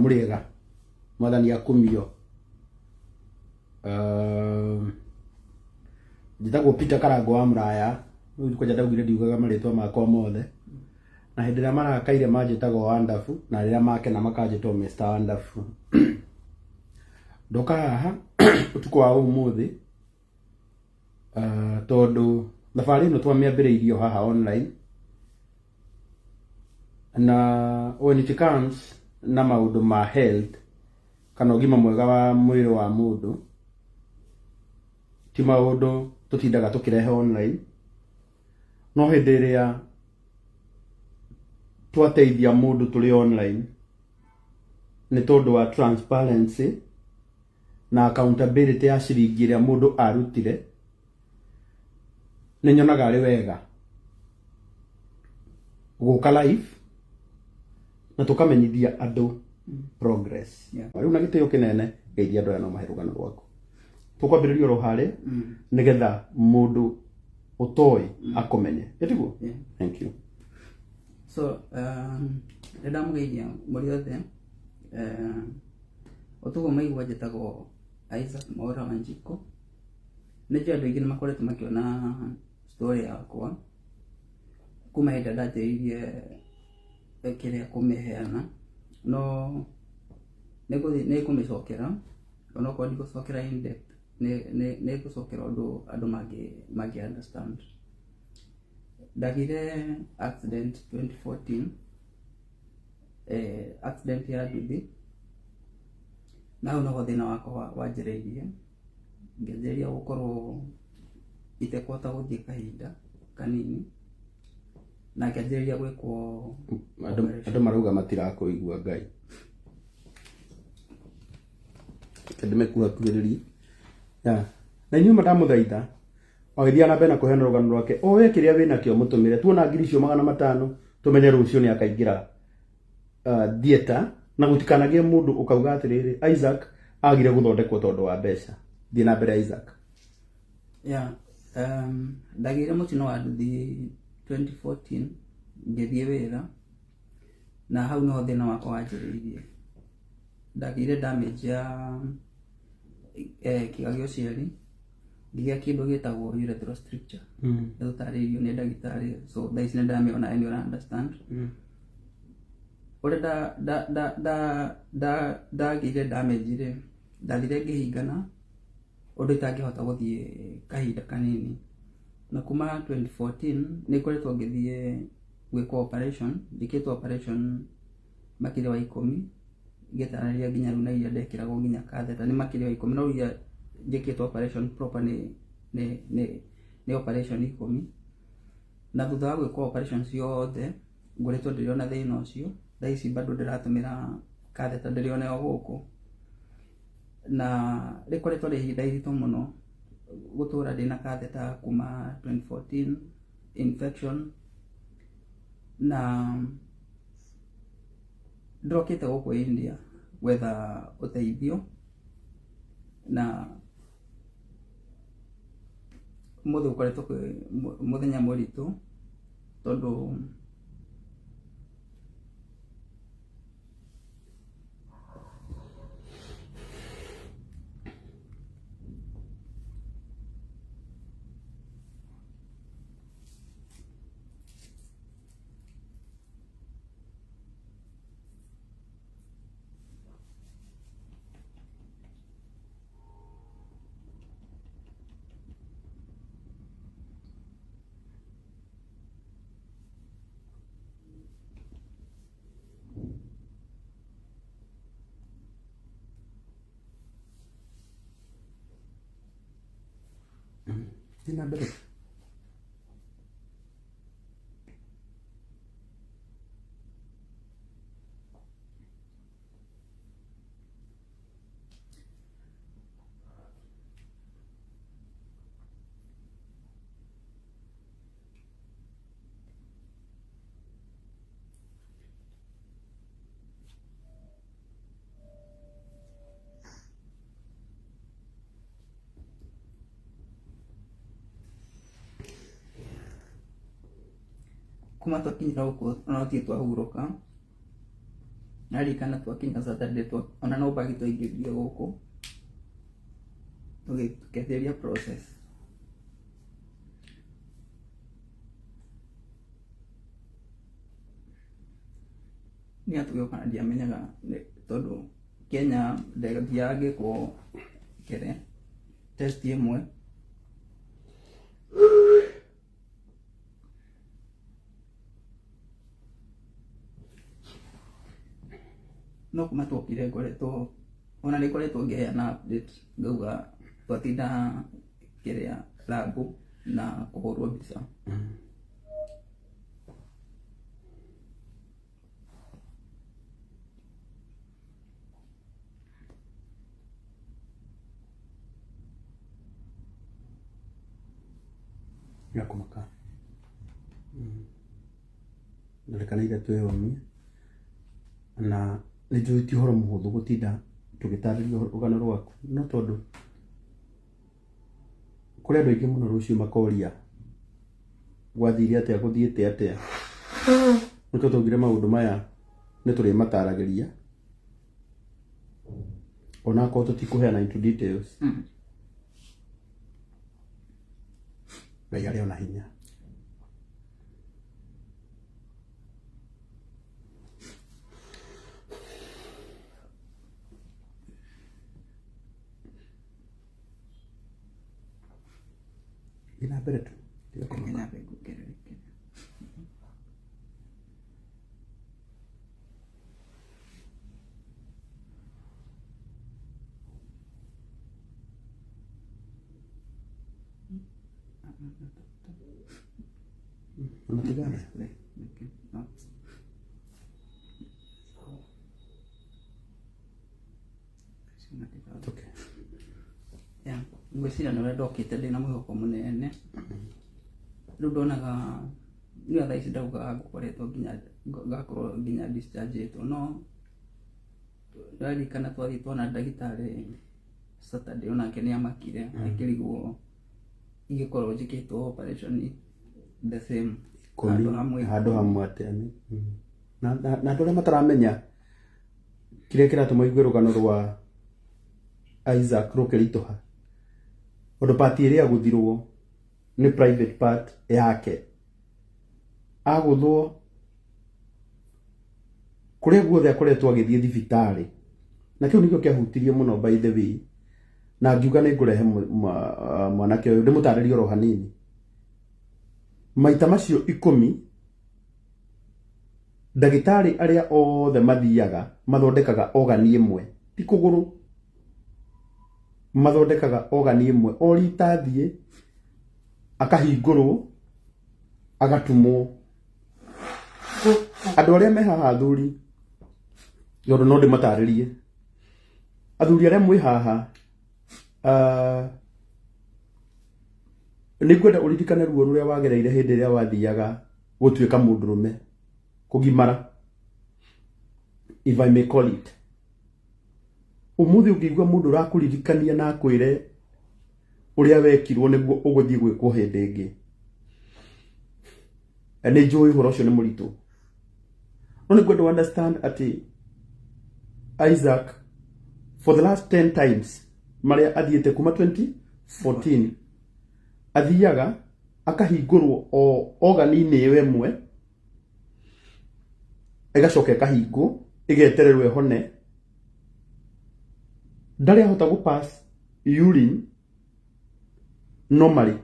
Mũrĩega, mwathani akumio. Njĩtagwo Peter Karango wa Mũraya, rĩu kwanja ndaugire ndiugaga marĩtwa makwa mothe. Na hĩndĩ ĩrĩa marakaire manjĩtaga o Wandabu, na rĩrĩa makena makanjĩta o Mr. Wandabu. Ndoka haha ũtukũ wa ũmũthĩ, tondũ thabarĩ ĩno twamĩambĩrĩirie o haha online, na when it comes na maũndũ ma health kana ũgima mwega wa mwĩrĩ wa mũndũ, ti maũndũ tũtindaga tũkĩrehe online, no hĩndĩ ĩrĩa twateithia mũndũ tũrĩ online nĩ tondũ wa transparency na accountability ya ciringi ĩrĩa mũndũ arutire, nĩ nyonaga arĩ wega gũka live na tũkamenyithia andũ progress. Rĩu na gĩtĩo kĩnene geithia andũ aya no mahe rũgano rwaku. Tũkwambĩrĩria oro harĩa nĩgetha mũndũ ũtoĩ akũmenye. Ĩtiguo? Yeah. Thank you. So, nĩ ndamũgeithia mũrĩ othe. Ũtukũ maigua njĩtagwo Isaac Mwaura Wanjikũ. Nĩ njũĩ andũ aingĩ nĩ makoretwo makĩona story yakwa kuma hĩndĩ ĩrĩa ndanjĩrĩirie kĩrĩa kũmĩheana, no nĩ ngũmĩcokera onokorwo ndigũcokera in depth, nĩ ngũcokera ũndũ andũ mangĩ understand. Ndagĩire accident 2014, accident ya nduthi, na hau noho thĩna wakwa wanjĩrĩirie. Ngĩanjĩrĩria gũkorwo itekũhota gũthiĩ kahinda kanini, na ngĩanjĩrĩria gwĩkwo Andũ marauga matirakũigua Ngai. Reke ndĩmĩkuhakuhĩrĩrie. Yeah. Na inyuĩ ndamũthaitha agĩthiĩ na mbere na kũheana rũgano rwake, o we kĩrĩa wĩnakĩo mũtũmĩre. Tuona ngiri icio 500 tũmenye rũciũ nĩ akaingĩra theatre, na gũtikanagĩe mũndũ ũkauga atĩrĩrĩ, Isaac agire gũthondekwo tondũ wa mbeca. Thiĩ na mbere Isaac. Yeah, ndagĩire mũtino wa nduthi 2014 ngĩthiĩ wĩra, na hau niho thĩna wakwa wanjĩrĩirie. Ndagĩire damage ya kĩga gĩa ũciari, ngĩgĩa kĩndũ gĩtagwo urethral stricture. Nĩtũtarĩirio nĩ ndagĩtarĩ, so thaa ici nĩndamĩona and you understand. Ũrĩa ndagĩire damage rĩ, ndathire ngĩhingana ũndũ itangĩhota gũthiĩ kahinda kanini. Na kuma 2014 nĩ ngoretwo ngĩthiĩ gwĩkwo operation, njĩkĩtwo operation makĩria wa 10, ngĩtaranĩria nginya rĩu na iria ndekĩragwo nginya catheter nĩ makĩria wa 10, no rĩu iria njĩkĩtwo operation proper nĩ operation 10. Na thutha wa gwĩkwo operation ciothe ngoretwo ndĩrĩ ona thĩna ũcio. Thaa ici bado ndĩratũmĩra catheter ndĩrĩ ona yo gũkũ, na rĩkoretwo rĩ ihinda iritũ mũno gũtũra ndĩna catheter kuma 2014, infection, na ndĩrokĩte gũkũ India gwetha ũteithio, na ũmũthĩ gũkoretwo kwĩ mũthenya mũritũ tondũ Thiĩ na mbere. Kuma twakinyĩra gũkũ ona gũtirĩ twahurũka. Naririkana twakinya Saturday ona no bagi twaingĩrire gũkũ tũkĩambĩrĩria process. Niĩ tũgĩũka ndiamenyaga tondũ Kenya ndathiaga ngĩkwo kĩrĩa test ĩmwe. No kuma twokire ngoretwo ona nĩ ngoretwo ngĩheana update ngauga twatinda kĩrĩa lab na kũhũrwo mbica. Ya kũmaka. Ndagĩka nĩ ithatũ yomie na nĩ njũĩ ti ũhoro mũhũthũ gũtinda tũgĩtarĩria rũgano rwaku, no tondũ kũrĩ andũ aingĩ mũno rũciũ makoria gwathire atĩa, gũthiĩte atĩa. Nĩkĩo twaugire maũndũ maya nĩ tũrĩmataragĩria onakorwo tũtikũheana into details. Ngai arĩ ona hinya. Thiĩ na mbere tu. Tiga kũmaka. Nyambe nguongerere kĩrĩa. Unatigana? It's okay. Yeah, ngwĩciria nĩ ũrĩa ndokĩte ndĩna mwĩhoko mũnene. Rĩu ndonaga niĩ thaa ici ndaugaga ngũkoretwo nginya ngakorwo nginya discharge-ĩtwo, no ndaririkana twathiĩ tuona ndagĩtarĩ Saturday onake nĩ amakire akĩrigwo ingĩkorwo njĩkĩtwo operation the same handũ hamwe. Handũ hamwe atĩa nĩ. Na na andũ arĩa mataramenya kĩrĩa kĩratũma igue rũgano rwa Isaac rũkĩritũha, tondũ part ĩrĩa agũthirwo nĩ private part yake, agũthwo kũrĩa guothe akoretwo agĩthiĩ thibitarĩ, na kĩu nĩkĩo kĩahutirie mũno by the way, na ngiuga nĩ ngũrehe mwanake ũyũ ndĩmũtarĩrie oro hanini. Maita macio 10 ndagĩtarĩ arĩa othe mathiaga mathondekaga ogani ĩmwe, ti kũgũrũ, mathondekaga ogani ĩmwe. O rita athiĩ akahingũrwo agatumwo. Andũ arĩa me haha athuri, tondũ no ndĩmatarĩrie, athuri arĩa mwĩ haha, nĩ ngwenda ũririkane ruo rũrĩa wagereire hĩndĩ ĩrĩa wathiaga gũtuĩka mũndũrũme, kũgimara, if I may call it. Ũmũthĩ ũngĩigua mũndũ ũrakũririkania na akwĩre ũrĩa wekirwo nĩguo ũgũthiĩ gwĩkwo hĩndĩ ĩngĩ, nĩ njũĩ ũhoro ũcio nĩ mũritũ. No nĩ ngwenda understand atĩ Isaac for the last 10 times marĩa athiĩte kuma 2014 athiaga akahingũrwo o ogani-inĩ ĩyo ĩmwe, ĩgacoka ĩkahingwo ĩgetererwo ĩhone. Ndarĩ ahota gũ pass urine normally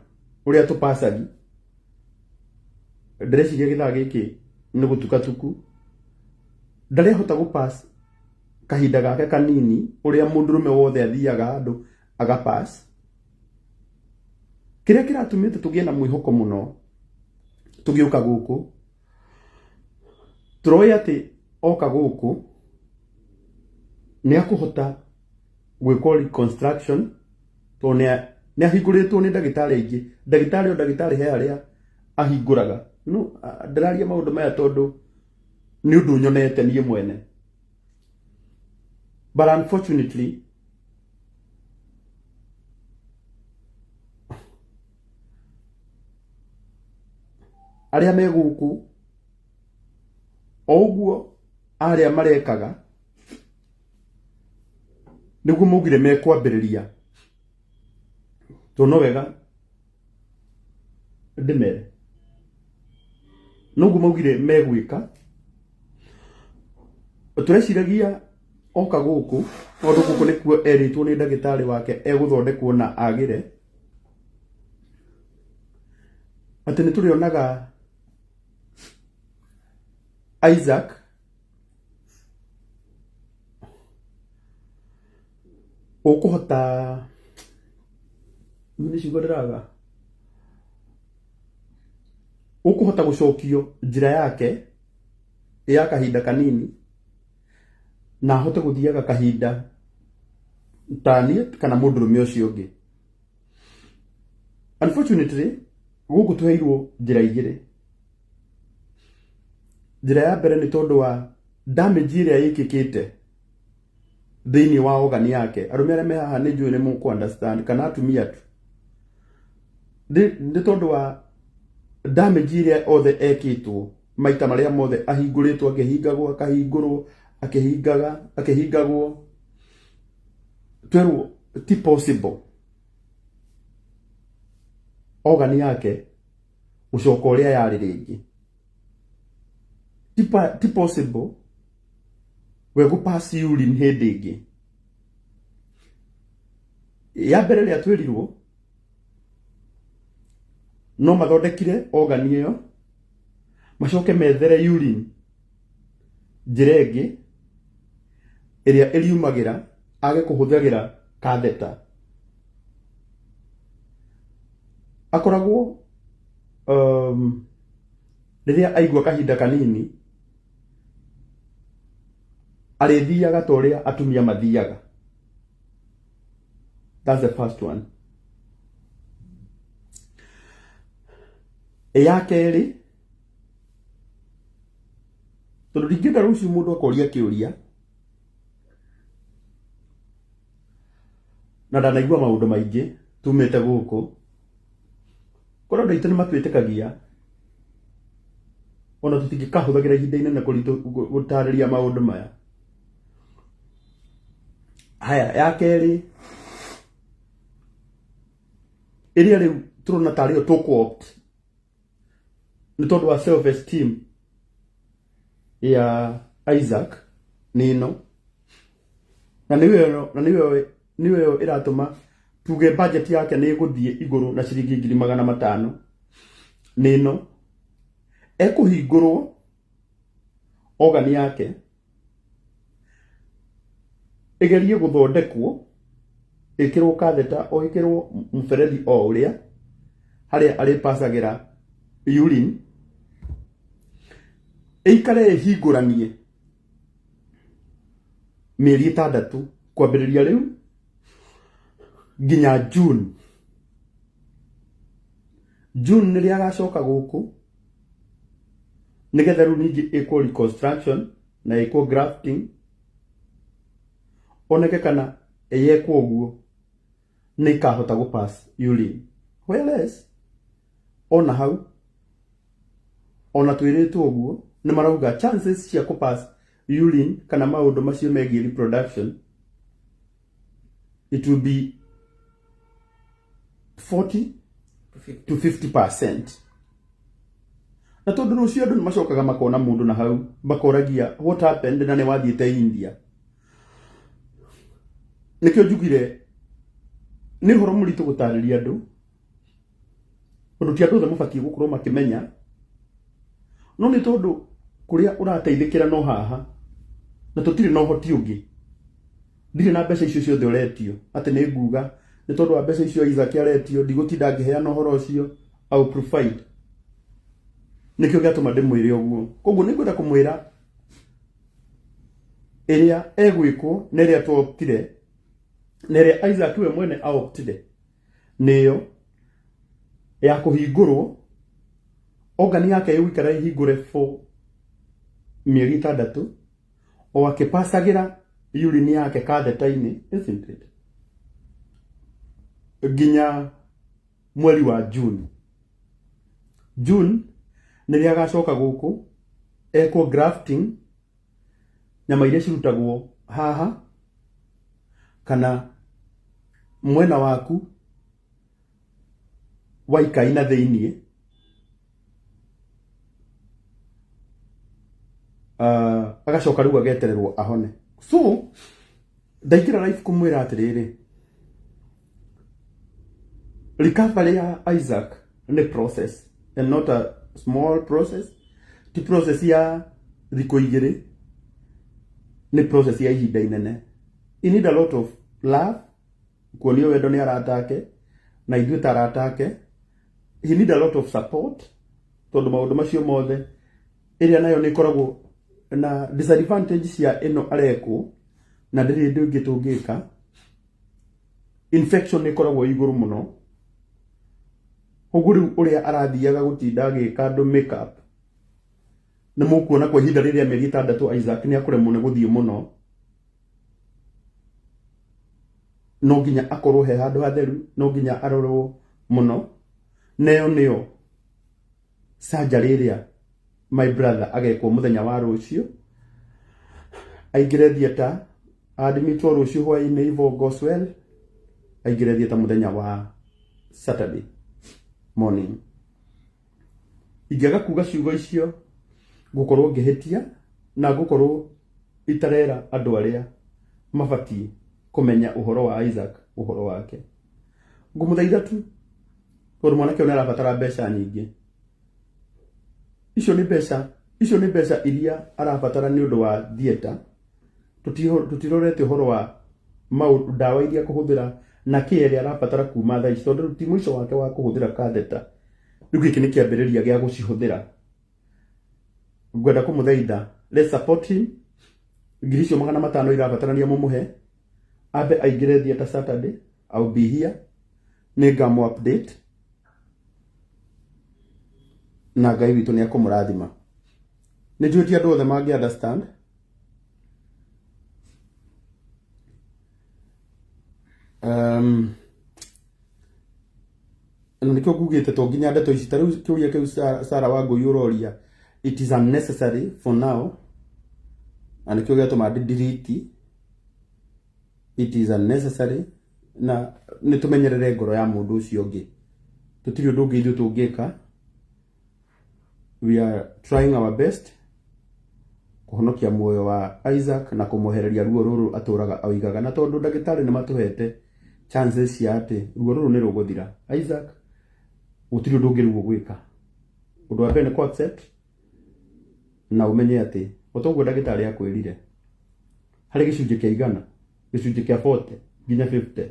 ũrĩa tũpacagi. Ndĩreciria gĩthaa gĩkĩ nĩ gũtuka tuku. Ndarĩ ahota gũ pass kahinda gake kanini ũrĩa mũndũrũme wothe athiaga handũ aga pass. Kĩrĩa kĩratũmĩte tũgĩe na mwĩhoko mũno tũgĩũka gũkũ, tũroĩ atĩ oka gũkũ nĩ akũhota gwĩkwo reconstruction, tondũ nĩ ahingũrĩtwo nĩ ndagĩtarĩ aingĩ. Ndagĩtarĩ o ndagĩtarĩ he arĩa ahingũraga. No ndĩraria maũndũ maya tondũ nĩ ũndũ nyonete niĩ mwene. But unfortunately arĩa me gũkũ o ũguo Arĩa marekaga nĩguo maugire mekwambĩrĩria, tondũ no wega ndĩmere noguo maugire megwĩka. Tũreciragia oka gũkũ, tondũ gũkũ nĩkuo erĩtwo nĩ ndagĩtarĩ wake egũthondekwo na agĩre, atĩ nĩ tũrĩonaga Isaac ũkũhota, nĩ ciugo ndĩraga, ũkũhota gũcokio njĩra yake ya kahinda kanini na ahote gũthiaga kahinda taniĩ kana mũndũrũme ũcio ũngĩ. Unfortunately, gũkũ tũheirwo njĩra igĩrĩ. Njĩra ya mbere nĩ tondũ wa damage ĩrĩa ĩkĩkĩte thĩinĩ wa organ yake. Arũme arĩa me haha nĩ njũĩ nĩ mũkũ understand, kana atumia tu. Nĩ tondũ wa damage ĩrĩa othe ekĩtwo, maita marĩa mothe ahingũrĩtwo, akĩhingagwo, akahingũrwo, akĩhingaga, akĩhingagwo, twerwo ti possible organ yake gũcoka ũrĩa yarĩ rĩngĩ. Ti possible we gũ pass urine hĩndĩ ĩngĩ. Ya mbere ĩrĩa twĩrirwo no mathondekire organ ĩyo, macoke methere urine njĩra ĩngĩ ĩrĩa ĩriumagĩra, age kũhũthagĩra catheter. Akoragwo rĩrĩa aigua kahinda kanini arĩthiaga ta ũrĩa atumia mathiaga. That's the first one. Ya kerĩ, tondũ ndingĩenda rũciũ mũndũ akoria kĩũria na ndanaigua maũndũ maingĩ tumĩte gũkũ, korwo andũ aitũ nĩ matwĩtĩkagia, ona tũtingĩkahũthagĩra ihinda inene gũtarĩria maũndũ maya. Haya, ya kerĩ ĩrĩa rĩu tũrona tarĩ yo tũkũ opt nĩ tondũ wa self esteem ya Isaac nĩ ĩno, na nĩyo ĩratũma tuge budget yake nĩ ĩgũthiĩ igũrũ na ciringi 500,000. Nĩ ĩno ekũhingũrwo organ yake ĩgerie gũthondekwo, ĩkĩrwo catheter o ĩkĩrwo mũberethi o ũrĩa harĩa arĩpacagĩra urine, ĩikare ĩhingũranie mĩeri 6 kwambĩrĩria rĩu nginya June. June nĩrĩa agacoka gũkũ nĩgetha rĩu ningĩ ĩkwo reconstruction na ĩkwo grafting, oneke kana yekwo ũguo nĩ ikahota gũ pass urine. Whereas ona hau ona twĩrĩtwo ũguo nĩ marauga chances cia kũ pass urine kana maũndũ macio megiĩ reproduction, it will be 40 to 50%. Na tondũ rũciũ andũ nĩ macokaga makona mũndũ na hau makoragia what happened na nĩ wathiĩte India. Nĩkĩo njugire nĩ ũhoro mũritũ gũtarĩria andũ, tondũ ti andũ othe mabatiĩ gũkorwo makĩmenya, no nĩ tondũ kũrĩa ũrateithĩkĩra no haha na tũtirĩ na ũhoti ũngĩ. Ndirĩ na mbeca icio ciothe ũretio atĩ nĩ nguga nĩ tondũ wa mbeca icio Isaac aretio ndigũtinda ngĩheana ũhoro ũcio. I will provide. Nĩkĩo gĩatũma ndĩmwĩre ũguo. Koguo nĩ ngwenda kũmwĩra ĩrĩa egwĩkwo na ĩrĩa twoptire na ĩrĩa Isaac we mwene aoptire nĩyo ya kũhingũrwo organ yake ĩgũikara ĩhingũre for mĩeri 6 o akĩpacagĩra urine yake catheter-inĩ, isn't it, nginya mweri wa June. June nĩrĩa agacoka gũkũ ekwo grafting. Nyama iria cirutagwo haha kana mwena waku wa ikai na thĩiniĩ, agacoka rĩu agetererwo ahone. So ndaingĩra live kũmwĩra atĩrĩrĩ, recovery ya Isaac nĩ process and not a small process. Ti process ya thikũ igĩrĩ, nĩ process ya ihinda inene. You need a lot of love, kuonio wendo nĩ arata ake na ithuĩ ta arata ake. He need a lot of support, tondũ maũndũ macio mothe ĩrĩa nayo nĩ ĩkoragwo na disadvantage cia ĩno arekwo, na ndĩrĩ ũndũ ũngĩ tũngĩka. Infection nĩ ĩkoragwo igũrũ mũno, ũguo rĩu ũrĩa arathiaga gũtinda agĩka andũ makeup, nĩ mũkuona kwa ihinda rĩrĩa mĩeri 6 Isaac nĩ akũremwo nĩ gũthiĩ mũno. No nginya akorwo he handũ hatheru, no nginya arorwo mũno. Neyo nĩyo surgery ĩrĩa my brother agekwo mũthenya wa rũciũ, aingĩre theatre, admitwo rũciũ hwaĩ-inĩ if all goes well, aingĩre theatre mũthenya wa Saturday morning. Ingĩaga kuga ciugo icio ngũkorwo ngĩhĩtia na ngũkorwo itarera andũ arĩa mabatiĩ kũmenya ũhoro wa Isaac, ũhoro wake. Ngũmũthaitha tu, tondũ mwanake ũyũ nĩ arabatara mbeca nyingĩ. Icio nĩ mbeca, icio nĩ mbeca iria arabatara nĩ ũndũ wa theatre. Tũtirorete ũhoro wa maũndũ, ndawa iria kũhũthĩra na kĩ ĩrĩa arabatara kuma thaa ici, tondũ ti mũico wake wa kũhũthĩra catheter. Rĩu gĩkĩ nĩ kĩambĩrĩria gĩa gũcihũthĩra. Ngwenda kũmũthaitha, let's support him. Ngiri icio 500 irabatarania mũmũhe, ambe aingĩre theatre Saturday. I'll be here, nĩ ngamũ update, na Ngai witũ nĩ ekũmũrathima. Nĩ njũĩ ti andũ othe mangĩ understand. Na nĩkĩo ngugĩte to nginya ndeto ici ta rĩu kĩũria kĩu Sarah Wangũi ũroria, it is unnecessary for now, na nĩkĩo gĩatũma delete. It is unnecessary, na nĩ tũmenyerere ngoro ya mũndũ ũcio ũngĩ. Tũtirĩ ũndũ ũngĩ ithuĩ tũngĩka. We are trying our best kũhonokia muoyo wa Isaac na kũmwehereria ruo rũrũ atũraga oigaga, na tondũ ndagĩtarĩ nĩ matũhete chances cia atĩ ruo rũrũ nĩ rũgũthira, Isaac gũtirĩ ũndũ ũngĩ rĩu ũgwĩka. Ũndũ wa mbere nĩ kũ accept na ũmenye atĩ o toguo ndagĩtarĩ akwĩrire, harĩ gĩcunjĩ kĩa igana, gĩcunjĩ kĩa 40 nginya 50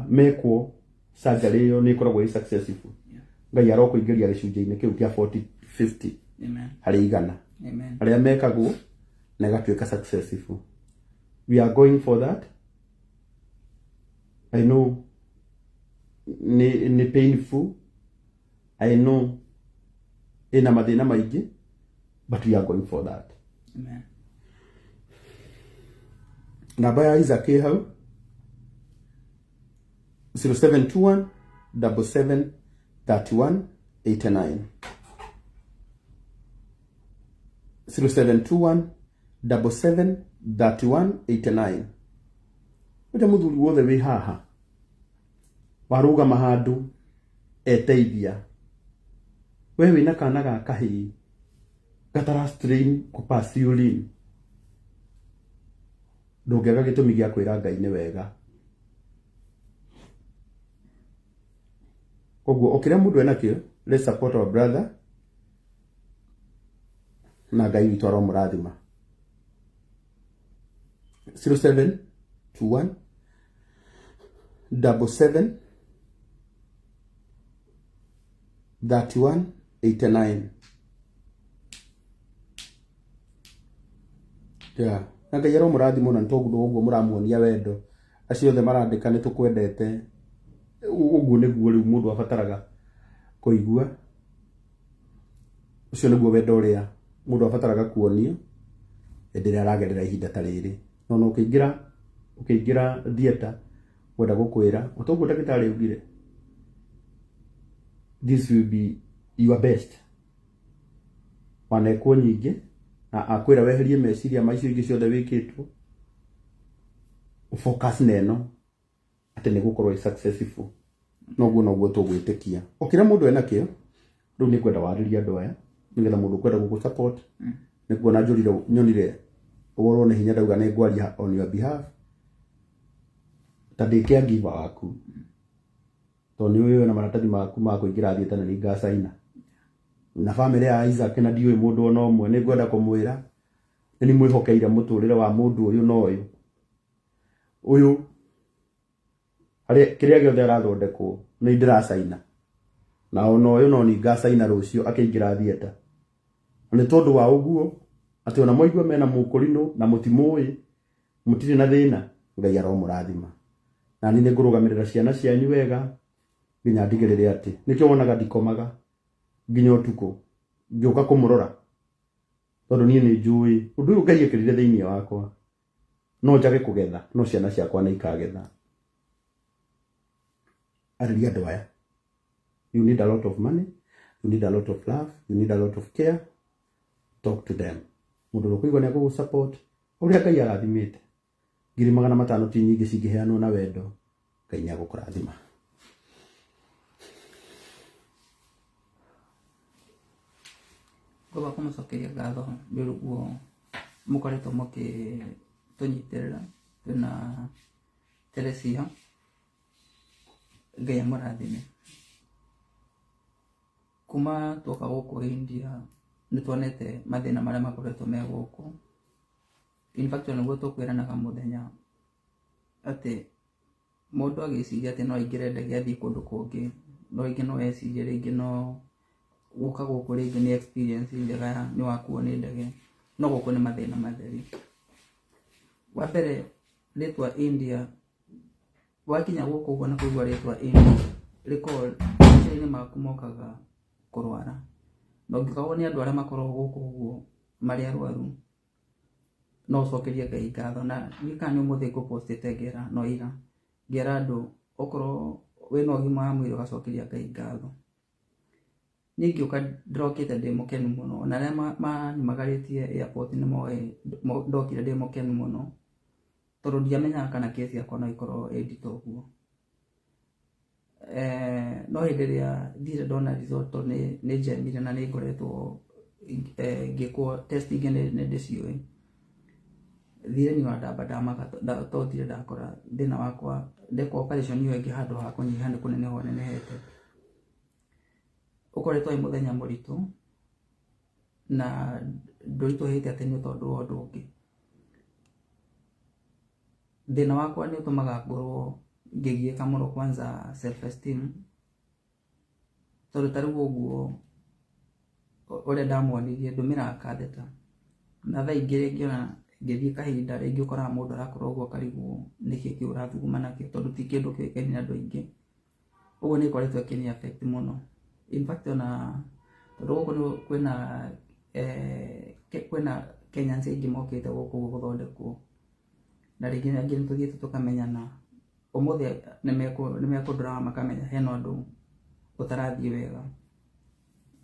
mekwo surgery ĩyo nĩ ĩkoragwo ĩ successful. Ngai arokũingĩria gĩcunjĩ-inĩ kĩu kĩa 40 50 Amen. harĩ igana Amen. arĩa mekagwo na ĩgatuĩka successful. We are going for that. I know nĩ painful, I know ĩna mathĩna maingĩ, but we are going for that. Amen. Namba ya Isaac ĩ hau, 0721 77 31 89, 0721 77 31 89. Ũrĩa mũthuri wothe wĩ haha warũgama handũ eteithia, we wĩna kana ga kahĩĩ gatara strain kũ pass urine, ndũngĩaga gĩtũmi gĩa kwĩra Ngai nĩ wega. Koguo o kĩrĩa mũndũ enakĩo, let's support our brother, na Ngai witũ aromũrathima. 0721 77 31 89. Yeah. Na Ngai aromũrathima na nĩ tondũ ũguo mũramuonia wendo. Acio othe marandĩka nĩ tũkwendete, ũguo nĩguo rĩu mũndũ abataraga kũigua. Ũcio nĩguo wendo ũrĩa mũndũ abataraga kuonio hĩndĩ ĩrĩa aragerera ihinda ta rĩrĩ. No no ũkĩingĩra theatre, ngwenda gũkwĩra o toguo ndagĩtarĩ augire, this will be your best. Wanekwo nyingĩ, Na akwĩra weherie meciria ma icio ingĩ ciothe wĩkĩtwo, focus na ĩno atĩ nĩ gũkorwo ĩ successful. Noguo noguo tũgwĩtĩkia. O kĩrĩa mũndũ enakĩo, rĩu nĩ ngwenda warĩrie andũ aya nĩgetha mũndũ ũkwenda gũgũ support. Nĩ kuona njũrire nyonire worwo nĩ hinya ndauga nĩ ngwaria on your behalf ta ndĩ caregiver waku, tondũ nĩ ũĩ wĩna maratathi maku ma kũingĩra theatre na nĩ ngacaina na famĩlĩ ya Isaac na ndiũĩ mũndũ ona ũmwe. Nĩ ngwenda kũmwĩra nĩ mwĩhokeire mũtũrĩre wa mũndũ ũyũ na ũyũ ũyũ harĩa kĩrĩa gĩothe arathondekwo nĩ ndĩracaina na ona ũyũ no ni ngacaina rũciũ akĩingĩra theatre. Nĩ tondũ wa ũguo atĩ ona mwaigua mena mũkũrinũ na mũtimũĩ, mũtirĩ na thĩna, Ngai aromũrathima. Na niĩ nĩ ngũrũgamĩrĩra ciana cianyu wega nginya ndigĩrĩre atĩ nĩkĩo wonaga ndikomaga nginya ũtukũ ngĩũka kũmũrora, tondũ niĩ nĩ njũĩ ũndũ ũyũ Ngai ekĩrire thĩinĩ wakwa no njage kũgetha, no ciana ciakwa nĩ ikagetha. Arĩria andũ aya, you need a lot of money, you need a lot of love, you need a lot of care. Talk to them. Mũndũ ũrĩa ũkũigua nĩ agũgũ support ũrĩa Ngai arathimĩte, 500,000 ti nyingĩ cingĩheanwo na wendo, Ngai nĩ agũkũrathima. Ngwamba kũmũcokeria ngatho nĩ ũguo mũkoretwo mũkĩtũnyitĩrĩra twĩna Teresia. Ngai amũrathime. Kuma twoka gũkũ India nĩ tuonete mathĩna marĩa makoretwo me gũkũ. In fact, ona nĩguo tũkwĩranaga mũthenya atĩ mũndũ agĩciria atĩ no aingĩre ndege athiĩ kũndũ kũngĩ, no rĩngĩ no ecirie rĩngĩ no gũka gũkũ rĩngĩ nĩ experience njega ya nĩ wakuo nĩ ndege, no gũkũ nĩ mathĩna matheri. Wa mbere, rĩtwa India, wakinya gũkũ ũguo na kũigua rĩtwa India rĩkoragwo meciria-inĩ maku mokaga kũrwara, na ũngĩkorwo nĩ andũ arĩa makoragwo gũkũ ũguo marĩ arwaru, no ũcokerie Ngai ngatho. Na ndiũĩ kana nĩ ũmũthĩ ngũpostĩte ngera no ira ngera andũ okorwo wĩna ũgima wa mwĩrĩ ũgacokeria Ngai ngatho. Niĩ ngĩũka ndĩrokĩte ndĩ mũkenu mũno, ona arĩa manyumagarĩtie airport nĩ moĩ ndokire ndĩ mũkenu mũno, tondũ ndiamenyaga kana kesi yakwa no ĩkorwo ĩ nditũ ũguo. No hĩndĩ ĩrĩa thire ndona result, tondũ nĩ njemire na nĩ ngoretwo ngĩkwo test ingĩ nĩ ndĩciũĩ, thire niĩ ndamba ndamaka tondũ ndirĩ ndakora thĩna wakwa. Ndekwo operation ĩyo ĩngĩ, handũ ha kũnyiha nĩ kũneneha ũnenehete. Ũkoretwo wĩ mũthenya mũritũ na ndũritũhĩte atĩ nĩ tondũ wa ũndũ ũngĩ. Thĩna wakwa nĩ ũtũmaga ngorwo ngĩgiĩka mũno, kwanza self esteem, tondũ ta rĩu ũguo ũrĩa ndamuonirie ndũmĩraga katheta, na thaa ingĩ rĩngĩ ona ngĩthiĩ kahinda rĩngĩ ũkoraga mũndũ arakorwo ũguo akarigwo nĩkĩ kĩu ũrathuguma nakĩo, tondũ ti kĩndũ kĩũĩkaine nĩ andũ aingĩ. Ũguo nĩ ĩkoretwo ĩkĩni affect mũno. In fact, ona tondũ gũkũ nĩ kwĩna kwĩna Kenyans aingĩ mokĩte gũkũ gũthondekwo, na rĩngĩ angĩ nĩ tũthiĩte tũkamenyana, ũmũthĩ nĩ mekũndoraga makamenya hena ũndũ ũtarathiĩ wega.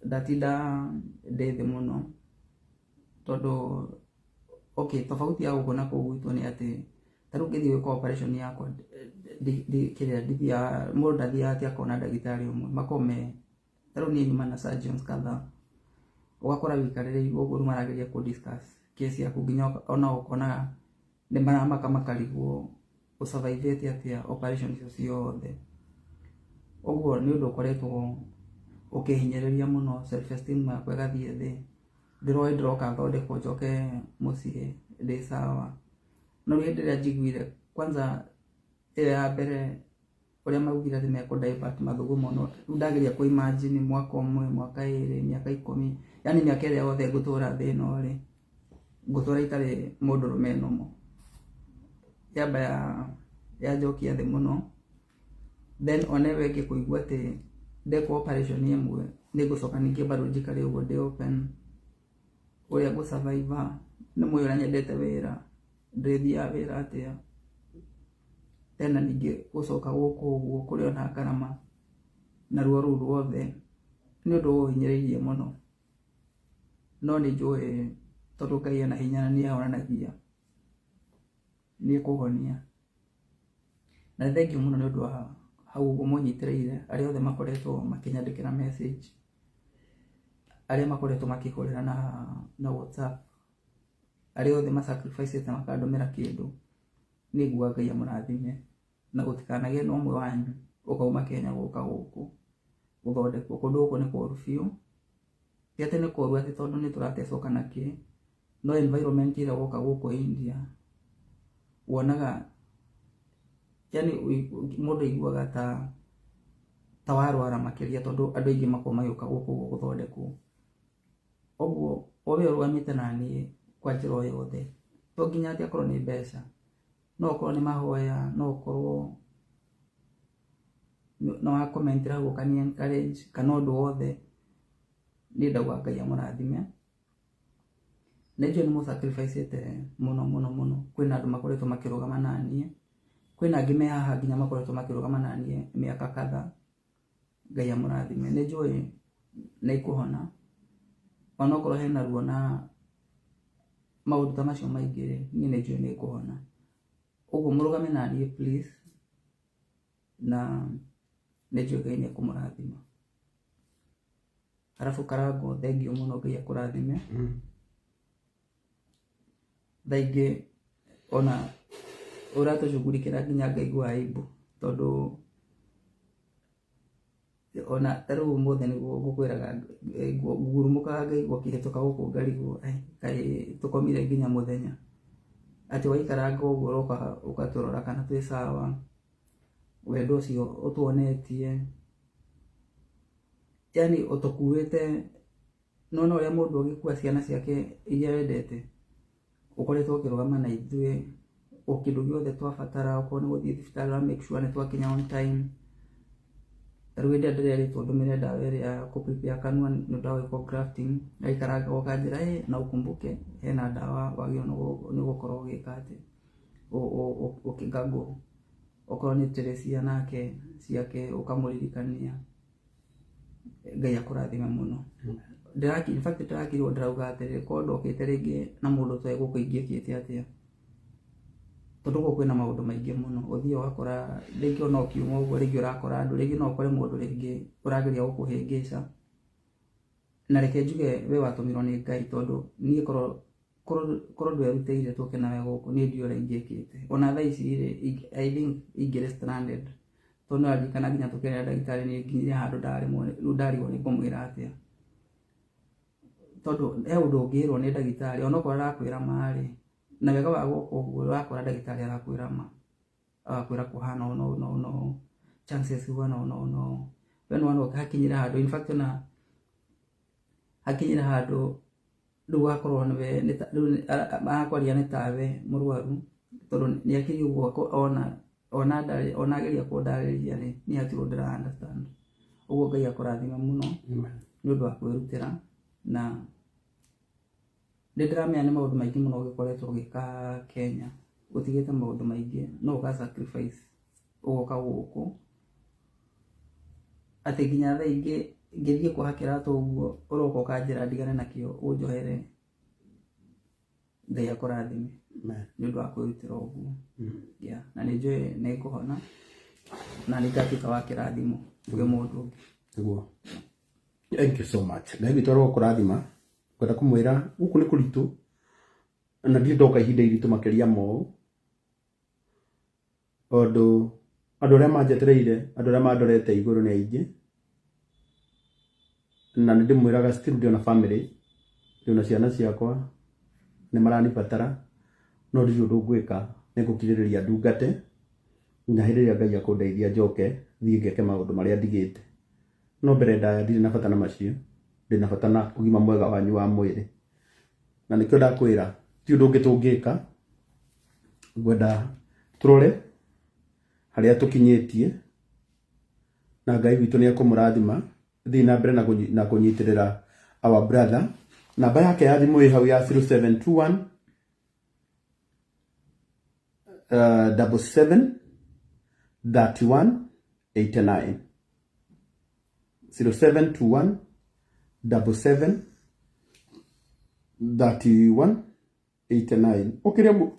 Ndatinda ndĩ thĩ mũno, tondũ okay, tofauti ya gũkũ na kũu gwitũ nĩ atĩ ta rĩu ngĩthiĩ gwĩka operation yakwa kĩrĩa ndithiaga, mũndũ ndathiaga atĩ akona ndagĩtarĩ ũmwe, makoragwo me ta rĩu niĩ nyuma na surgeons kadhaa, ũgakora wĩikarĩrĩirwo ũguo, rĩu marageria kũ discuss case yaku, nginya ona ũkonaga nĩ maramaka makarigwo ũsurvivĩte atĩa operation icio ciothe. Ũguo nĩ ũndũ ũkoretwo ũkĩhinyĩrĩria mũno, self esteem yakwa ĩgathiĩ thĩ. Ndĩroĩ ndĩroka thondekwo njoke mũciĩ ndĩ sawa, no rĩu hĩndĩ ĩrĩa njiguire kwanza ĩyo ya mbere ũrĩa maugire atĩ mekũ divert mathugumo, no rĩu ndageria kũ imagine mwaka ũmwe, mwaka ĩrĩ, mĩaka 10, yani mĩaka ĩrĩa yothe ngũtũra thĩ ĩno rĩ, ngũtũra itarĩ mũndũrũme nomo, yamba ya yanjokia thĩ mũno. Then ona ĩyo ĩngĩ kũigua atĩ ndekwo operation ĩmwe nĩ ngũcoka ningĩ bado njikare ũguo ndĩ open, ũrĩa ngũ survive, nĩ mũĩ ũrĩa nyendete wĩra, ndĩthiaga wĩra atĩa tena ningĩ gũcoka gũkũ ũguo kũrĩ ona ngarama na ruo rũu ruothe, nĩ ũndũ ũhinyĩrĩirie mũno. No nĩ njũĩ Tondũ Ngai ena hinya na nĩ ahonanagia, nĩ ekũhonia. Na nĩ thengiũ mũno nĩ ũndũ wa hau ũguo mũnyitĩrĩire, arĩa othe makoretwo makĩnyandĩkĩra message, arĩa makoretwo makĩhũrĩra na WhatsApp, arĩa othe masacrificĩte makandũmĩra kĩndũ, niĩ nguga Ngai amũrathime na gũtikanagĩe na ũmwe wanyu ũkauma Kenya gũka gũkũ gũthondekwo. Kũndũ gũkũ nĩ kũru biũ, ti atĩ nĩ kũru atĩ tondũ nĩ tũratecwo kana kĩ, no environment ĩrĩa woka gũkũ India wonaga, yani mũndũ aiguaga ta warwara makĩria, tondũ andũ aingĩ makoragwo magĩũka gũkũ ũguo gũthondekwo. Ũguo o we ũrũgamĩte na niĩ kwa njĩra o yothe, to nginya atĩ akorwo nĩ mbeca, no ũkorwo nĩ mahoya, no ũkorwo no wa comment hau ũkani encourage kana ũndũ wothe, niĩ ndauga Ngai amũrathime. Nĩ njũĩ nĩ mũsacrificĩte mũno mũno mũno. Kwĩna andũ makoretwo makĩrũgama na niĩ, kwĩna angĩ me haha nginya makoretwo makĩrũgama na niĩ mĩaka kadhaa. Ngai amũrathime. Nĩ njũĩ nĩ ngũhona, onokorwo hena ruo na maũndũ ta macio maingĩ rĩ, niĩ nĩ njũĩ nĩ ngũhona. Ũguo mũrũgame na niĩ please, na nĩ njũĩ Ngai nĩ ekũmũrathima. Arabu Karango, thengiũ mũno, Ngai akũrathime. Thaa ingĩ ona ũratũcugurikĩra nginya ngaigua aibu, tondũ ona ta rĩu ũmũthĩ nĩguo ngũkwĩraga, ngurumũkaga ngaigua ũkĩhĩtũka gũkũ ngarigwo, kaĩ tũkomire nginya mũthenya, atĩ waikaranga ũguo ũroka ũgatũrora kana twĩ sawa, wendo ũcio ũtuonetie, yani ũtũkuĩte, nĩwona ũrĩa mũndũ angĩkua ciana ciake iria wendete, ũkoretwo ũkĩrũgama na ithuĩ o kĩndũ gĩothe twabatara, okorwo nĩ gũthiĩ thibitarĩ ũra make sure nĩ twakinya on time. Ta rĩu hĩndĩ ĩrĩa ndĩrerĩtwo ndũmĩre ndawa ĩrĩa ya kũ prepare kanua nĩ ũndũ wa gwĩkwo grafting, ngaikaranga ũkanjĩra na ukumbuke hena ndawa wagĩrĩirwo nĩ gũkorwo ũgĩka atĩ ũkĩgargle. Okorwo nĩ Teresia nake ciake ũkamũririkania. Ngai akũrathime mũno. In fact ndĩrakirwo ndĩrauga atĩrĩrĩ, korwo ndokĩte rĩngĩ na mũndũ ũtoĩ gũkũ ingĩkĩte atĩa, tondũ gũkũ kwĩna maũndũ maingĩ mũno. Ũthiaga ũgakora rĩngĩ ona ũkiuma ũguo, rĩngĩ ũrakora andũ, rĩngĩ no ũkore mũndũ rĩngĩ ũrageria gũkũhĩngĩca. Na reke njuge we watũmirwo nĩ Ngai, tondũ niĩ korwo ndwerutĩire tũke nawe gũkũ, niĩ ndiũĩ ũrĩa ingĩkĩte. Ona thaa ici rĩ, I think ingĩrĩ stranded, tondũ nĩũraririkana nginya tũkĩaria na ndagĩtarĩ nĩ nginyire handũ ndaremwo, rĩu ndarigwo nĩ ngũmwĩra atĩa, tondũ he ũndũ ũngĩrwo nĩ ndagĩtarĩ onokorwo arakwĩra ma rĩ, na wega wa gũkũ ũguo ũrakora ndagĩtarĩ arakwĩra ma, agakwĩra kũhana ũũ na ũũ na ũũ na ũũ, chances huana ũũ na ũũ na ũũ. We nĩwona hakinyire handũ, in fact ona hakinyire handũ rĩu wakorwo nĩwe rĩu arakwaria nĩ tawe mũrwaru, tondũ nĩ akĩria ũguo ona ndarĩ ona ageria kũndarĩria rĩ, niĩ hatirĩ ũndũ ndĩra understand. Ũguo Ngai akũrathime mũno nĩ ũndũ wa kwĩrutĩra, na nĩ ndĩramenya nĩ maũndũ maingĩ mũno ũgĩkoretwo ũgĩka Kenya, ũtigĩte maũndũ maingĩ, no ũga sacrifice ũgoka gũkũ, atĩ nginya thaa ingĩ ngĩthiĩ kuoha kĩratũ ũguo ũroka ũkanjĩra ndigane nakĩo ũnjohere. Ngai akũrathime nĩ ũndũ wa kwĩrutĩra ũguo. Yeah, na nĩ njũĩ nĩ ngũhona na nĩ ngatuĩka wa kĩrathimo kwĩ mũndũ ũngĩ. Nĩguo. Thank you so much. Ngai witũ arokũrathima. Ngwenda kũmwĩra gũkũ nĩ kũritũ na ndirĩ ndoka ihinda iritũ makĩria ma ũũ, tondũ andũ arĩa manjetereire, andũ arĩa mandorete igũrũ nĩ aingĩ, na nĩ ndĩmwĩraga still ndĩ ona family, ndĩ ona ciana ciakwa nĩ maranibatara, no ndirĩ ũndũ ngwĩka, nĩ ngũkirĩrĩria ndungate nginya hĩndĩ ĩrĩa Ngai akũndeithia njoke thiĩ ngeke maũndũ marĩa ndigĩte. No mbere ndaya ndirĩ na bata na macio, ndĩ na bata na ũgima mwega wanyu wa mwĩrĩ. Na nĩkĩo ndakwĩra ti ũndũ ũngĩ tũngĩka, ngwenda tũrore harĩa tũkinyĩtie, na Ngai witũ nĩ ekũmũrathima. Thiĩ na mbere na kũnyitĩrĩra our brother. Namba yake ya thimũ ĩ hau ya 0721 77 31 89, 0721 77 31 89. O kĩrĩa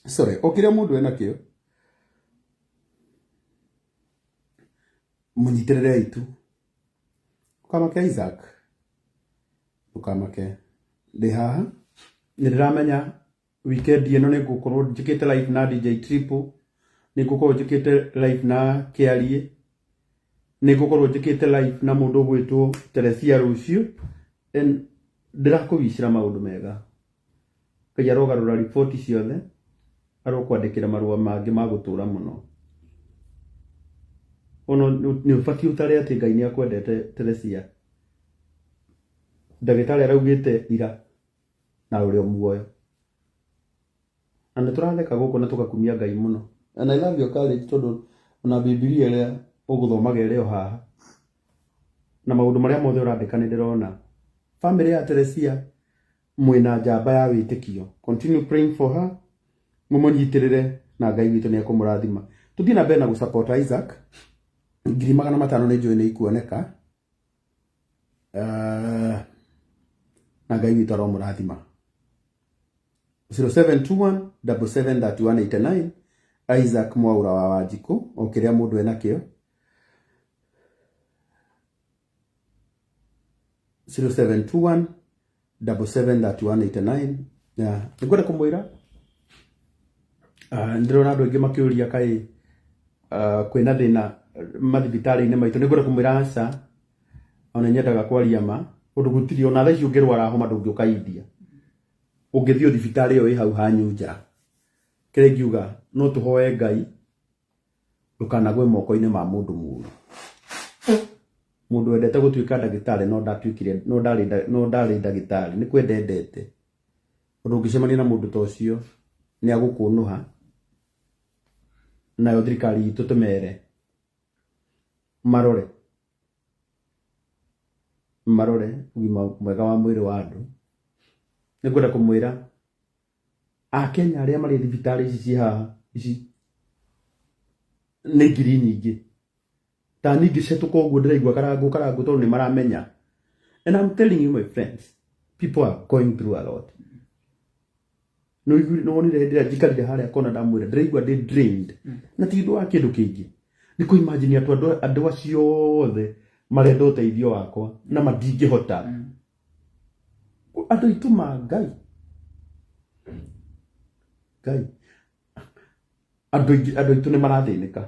sorry, o kĩrĩa mũndũ enakĩo mũnyitĩrĩrei tu. Ndũkamake Isaac, ndũkamake, ndĩ haha. Nĩ ndĩramenya weekend ĩno nĩ ngũkorwo njĩkĩte live na DJ Triple, nĩ ngũkorwo njĩkĩte live na Kĩarie, nĩ ngũkorwo njĩkĩte live na mũndũ ũgwĩtwo Teresia rũciũ. And ndĩrakũwicĩra maũndũ mega. Ngai arogarũra riboti ciothe, arokwandĩkĩra marũa mangĩ ma gũtũra mũno. Ona nĩ ũbatiĩ ũtare atĩ Ngai nĩ akwendete Teresia. Ndagĩtarĩ araugĩte ira na ũrĩ o muoyo. Na nĩ tũratheka gũkũ na tũgakumia Ngai mũno. And I love your courage, tondũ ona Bibilia ĩrĩa ũgũthomaga ĩrĩ o haha. Na maũndũ marĩa mothe ũrandĩka nĩ ndĩrona. Family ya Teresia mwĩna njamba ya wĩtĩkio. Continue praying for her. Mũmũnyitĩrĩre na Ngai witũ nĩ ekũmũrathima. Tũthiĩ na mbere na gũsupport Isaac. 500,000 nĩ njũĩ nĩ ikuoneka. Na Ngai witũ aromũrathima. 0721 773189 Isaac Mwaura wa Wanjikũ, o kĩrĩa mũndũ enakĩo. 0721 773189. Yeah. Nĩngwenda kũmwĩra ndĩrona andũ aingĩ makĩũria kaĩ kwĩna thĩna mathibitarĩ-inĩ maitũ. Nĩngwenda kũmwĩra aca, ona nyendaga kwaria ma ũndũ gũtirĩ. Ona thaa ici ũngĩrwara homa ndũngĩũka India, ũngĩthiĩ o thibitarĩ ĩyo ĩ hau hanyu nja. Kĩrĩa ingiuga, no tũhoe Ngai ndũkanagwe moko-inĩ ma mũndũ mũũru, mũndũ wendete gũtuĩka ndagĩtarĩ no ndatuĩkire, no ndarĩ ndagĩtarĩ, nĩ kwenda endete. Ũndũ ũngĩcemania na mũndũ ta ũcio nĩ agũkũnũha. Nayo thirikari itũ tũmere marore marore ũgima mwega wa mwĩrĩ wa andũ. Nĩ ngwenda kũmwĩra Akenya arĩa marĩ thibitarĩ ici ciĩ haha ici nĩ ngiri nyingĩ. Ta niĩ ngĩcetũka ũguo ndĩraigua karangũ karangũ, tondũ nĩ maramenya. And I'm telling you, my friends, people are going through a lot. Nĩ wonire hĩndĩ ĩrĩa njikarire harĩa kona ndamwĩra ndĩraigua ndĩ drained, na ti ũndũ wa kĩndũ kĩngĩ, nĩ kũ imagine atĩ andũ acio othe marenda ũteithio wakwa na matingĩhota. Andũ aitũ ma Ngai, Ngai, andũ aingĩ, andũ aitũ nĩ marathĩnĩka.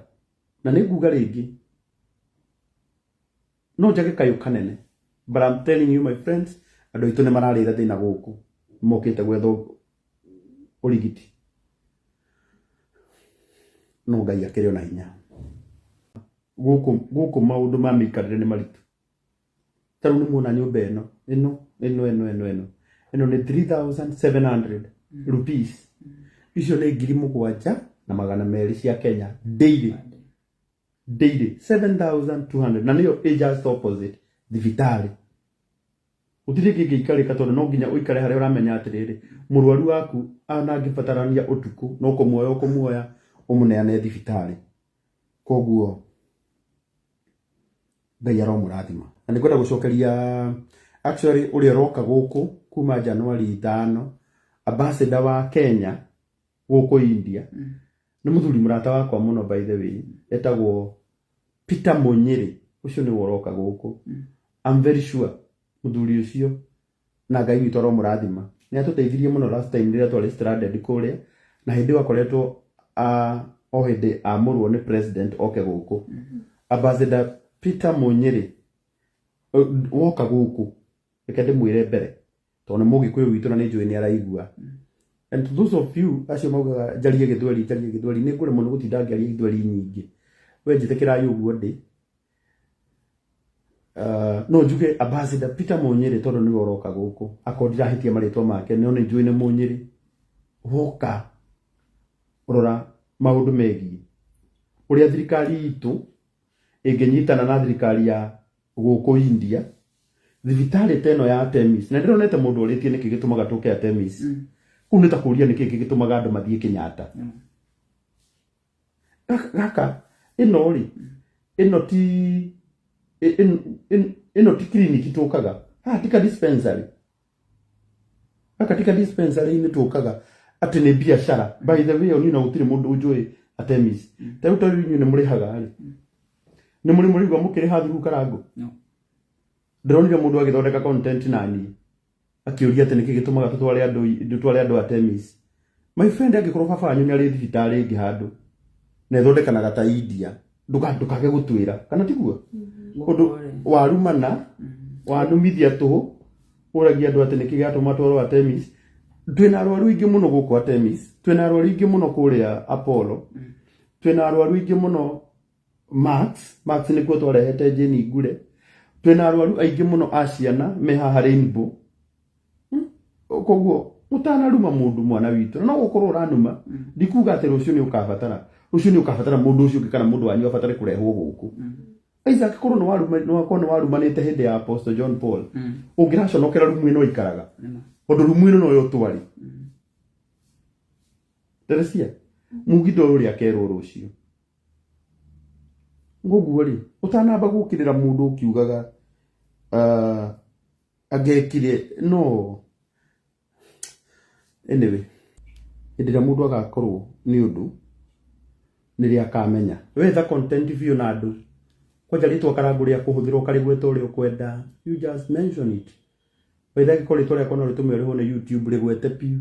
Na nĩ nguga rĩngĩ, no njage kayũ kanene, but I'm telling you, my friends, andũ aitũ nĩ mararĩra thĩna gũkũ mokĩte gwetha ũrigiti, no Ngai akĩrĩ ona hinya gũkũ. Gũkũ maũndũ ma mĩikarĩre nĩ maritũ. Ta rĩu nĩ muona nyũmba ĩno ĩno ĩno ĩno ĩno ĩno ĩno nĩ 3700 rupees. Icio nĩ 7,200 cia Kenya daily daily, 7200, na nĩyo ĩ just opposite thibitarĩ. Gũtirĩ kĩngĩikarĩka, tondũ no nginya ũikare harĩa ũramenya atĩrĩrĩ, mũrwaru waku ona angĩbatarania ũtukũ no kũmuoya ũkũmuoya ũmũneane thibitarĩ. Koguo Ngai aromũrathima. Na nĩngwenda gũcokeria actually ũrĩa ũroka gũkũ kuma Januari 5, ambassador wa Kenya gũkũ India, nĩ mũthuri mũrata wakwa mũno, by the way, etagwo Peter Munyiri. Ũcio nĩwe ũroka gũkũ. I'm very sure mũthuri ũcio, na Ngai witũ aromũrathima, nĩ atũteithirie mũno last time rĩrĩa twarĩ stranded kũrĩa, na hĩndĩ ĩyo akoretwo o hĩndĩ amũrwo nĩ president oke gũkũ. Ambassador Peter Munyiri, woka gũkũ, reke ndĩmwĩre mbere, tondũ nĩ mũgĩkũyũ witũ na nĩ njũĩ nĩ araigua. And to those of you acio maugaga njarie gĩthweri, njarie gĩthweri, nĩ ngũremwo nĩ gũtinda ngĩaria gĩthweri nyingĩ. We njĩtĩkĩrai ũguo ndĩ. No njuge Ambassador Peter Munyiri, tondũ nĩwe ũroka gũkũ, akorwo ndirahĩtia marĩtwa make, no nĩ njũĩ nĩ Munyiri. Woka rora maũndũ megiĩ ũrĩa thirikari itũ ĩngĩnyitana na thirikari ya gũkũ India, thibitarĩ ta ĩno ya Artemis. Na ndĩronete mũndũ ũrĩtie nĩkĩ gĩtũmaga tũke Artemis. Kũu nĩ ta kũũria nĩkĩ gĩtũmaga andũ mathiĩ Kenyatta. Gaka ĩno rĩ, ĩno ti ĩno ti clinic tũkaga haha, ti ka dispensary. Gaka tika dispensary-inĩ tũkaga atĩ nĩ biacara. By the way, oni na gũtirĩ mũndũ ũnjũĩ Artemis. Ta rĩu tondũ inyuĩ nĩ mũrĩhaga rĩ. Nĩ mũrĩ mũrĩigua mũkĩrĩha through Karango? No. Ndĩronire mũndũ agĩthondeka content na niĩ. Akĩũria atĩ nĩkĩ gĩtũmaga tũtware andũ Artemis. My friend, angĩkorwo baba wanyu nĩ arĩ thibitarĩ ĩngĩ handũ na ĩthondekanaga ta India, ndũkage gũtwĩra, kana tiguo? Ũndũ warumana, wanumithia tũhũ, ũragia andũ atĩ nĩkĩ gĩatũma twarwo Artemis. Twĩna arwaru aingĩ mũno gũkũ Artemis, twĩna arwaru aingĩ mũno kũrĩa Apollo, twĩna arwaru aingĩ mũno Max, Max nĩkuo twarehete Jane Ngure. Twĩna arwaru aingĩ mũno a ciana me haha Rainbow. Koguo ũtanaruma mũndũ mwana witũ, na no gũkorwo ũranuma, ndikuga atĩ rũciũ nĩ ũkabatara. Rũciũ nĩ ũkabatara mũndũ ũcio ũngĩ kana mũndũ wanyu abatare kũrehwo gũkũ. Isaac, korwo nĩ warumanĩte hĩndĩ ya Apostle John Paul, ũngĩraconokera rumu ĩno ikaraga. Tondũ rumu ĩno noyo twarĩ. Teresia, mugitho ũyũ ũrĩa akerwo rũciũ. Koguo rĩ, ũtanamba gũkĩrĩra mũndũ ũkiugaga angekire no anyway, hĩndĩ ĩrĩa mũndũ agakorwo nĩ ũndũ nĩrĩa akamenya. Wetha content biũ na andũ. Kwanja rĩtwa Karango rĩa kũhũthĩra ũkarĩgweta ũrĩa ũkwenda. You just mention it. Wetha angĩkorwo rĩtwa rĩakwa no rĩtũme ũrĩhwo nĩ YouTube rĩgwete biũ.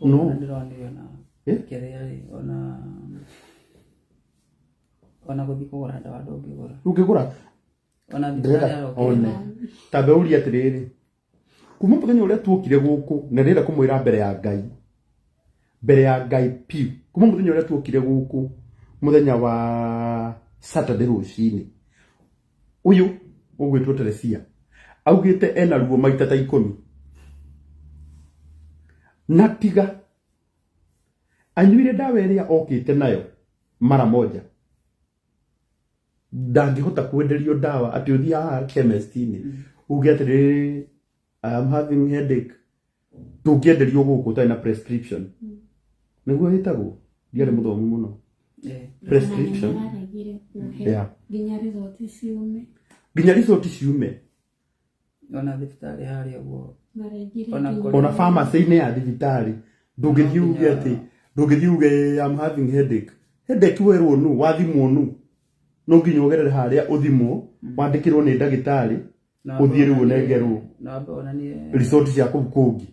No. Ndĩronire ona kĩrĩa rĩ, ona gũthiĩ kũgũra ndawa ndũngĩgũra. Ndũngĩgũra? Ona thibitarĩ one. Tambe ũrie atĩrĩrĩ, kuma mũthenya ũrĩa tuokire gũkũ, na ndĩrenda kũmwĩra mbere ya Ngai, mbere ya Ngai piũ, kuma mũthenya ũrĩa tuokire gũkũ, mũthenya wa Saturday rũcinĩ, ũyũ ũgwĩtwo Teresia augĩte ena ruo maita ta 10, na tiga anyuire ndawa ĩrĩa okĩte nayo mara moja, ndangĩhota kwenderio ndawa atĩ ũthiĩ haha chemist-inĩ uge atĩrĩrĩ, I am having headache, ndũngĩenderio gũkũ ũtarĩ na prescription. Nĩguo ĩtagwo, ndiarĩ mũthomu mũno. Prescription. Yeah. Nginya result ciume. Nginya result ciume. Ona thibitarĩ harĩa ũguo. Ona pharmacy-inĩ ya thibitarĩ ndũngĩthiĩ uge atĩ, ndũngĩthiĩ uge I'm having headache. Headache werwo nũ, wathimwo nũ. No nginya ũgerere harĩa ũthimwo, wandĩkĩrwo nĩ ndagĩtarĩ, ũthiĩ rĩu ũnengerwo Na wambe wonanie result cia kũu kũngĩ.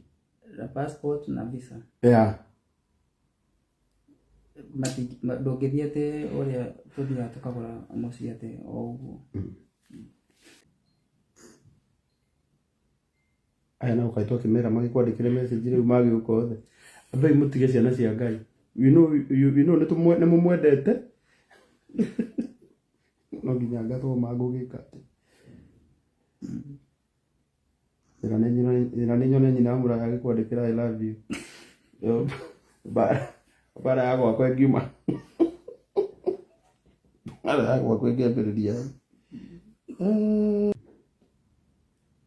Na passport na visa. Yeah. Ndũngĩthiĩ atĩ ũrĩa tũthiaga tũkagũra mũciĩ atĩ o ũguo. Aya nao kaĩ twakĩmera magĩkwandĩkĩre message rĩu magĩũka othe. Ambai mũtige ciana cia Ngai. You know, you know nĩ mũmwendete. No nginya ngathoma ngũgĩka atĩ. Ĩra nĩ nyone nyina wa mũraya agĩkwandĩkĩra I love you. Bara ya gwakwa ĩngiuma. Bara ya gwakwa ĩngĩambĩrĩria.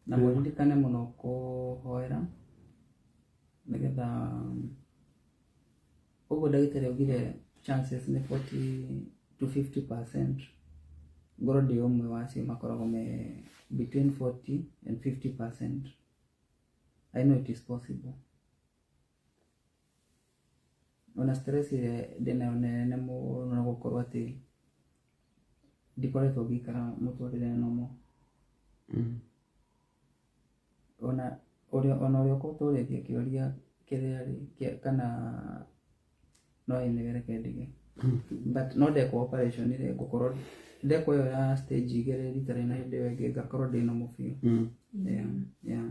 Na mũririkane mũno kũhoera nĩgetha ũguo ndagĩtarĩ augire chances nĩ 40 to 50%, ngorwo ndĩ ũmwe wa acio makoragwo me between 40 and 50%. I know it is possible. Ona stress ĩrĩa ndĩnayo nene mũno nĩ gũkorwo atĩ ndikoretwo ngĩikara mũtũrĩre normal. Ona ũrĩa ũkũtũrĩtie kĩũria kĩrĩa rĩ, kana no anyway reke ndige. But no ndekwo operation rĩ, ngũkorwo ndekwo ĩyo ya stage igĩrĩ rita rĩna hĩndĩ ĩyo ĩngĩ ngakorwo ndĩ normal biũ. Yeah, yeah.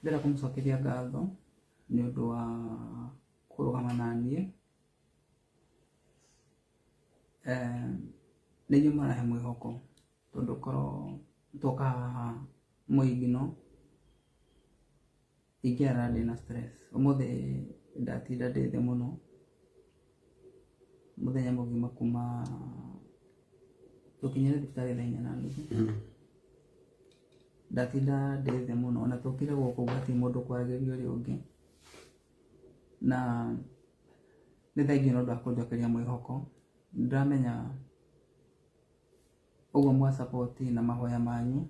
Ndĩrenda kũmũcokeria ngatho nĩ ũndũ wa kũrũgama na niĩ. Nĩ inyuĩ mũrahe mwĩhoko tondũ korwo twoka haha mũingino ingĩara ndĩna stress. Ũmũthĩ ndatinda ndĩ thĩ mũno mũthenya mũgima kuma tũkinyire thibitarĩ thaa 4:30. Ndatinda ndĩ thĩ mũno ona tũkire gũkũ gũtirĩ mũndũ kwaragĩria ũrĩa ũngĩ, na nĩ thengiũ nĩ ũndũ wa kũnjokeria mwĩhoko. Ndĩramenya ũguo mwa support na mahoya manyu,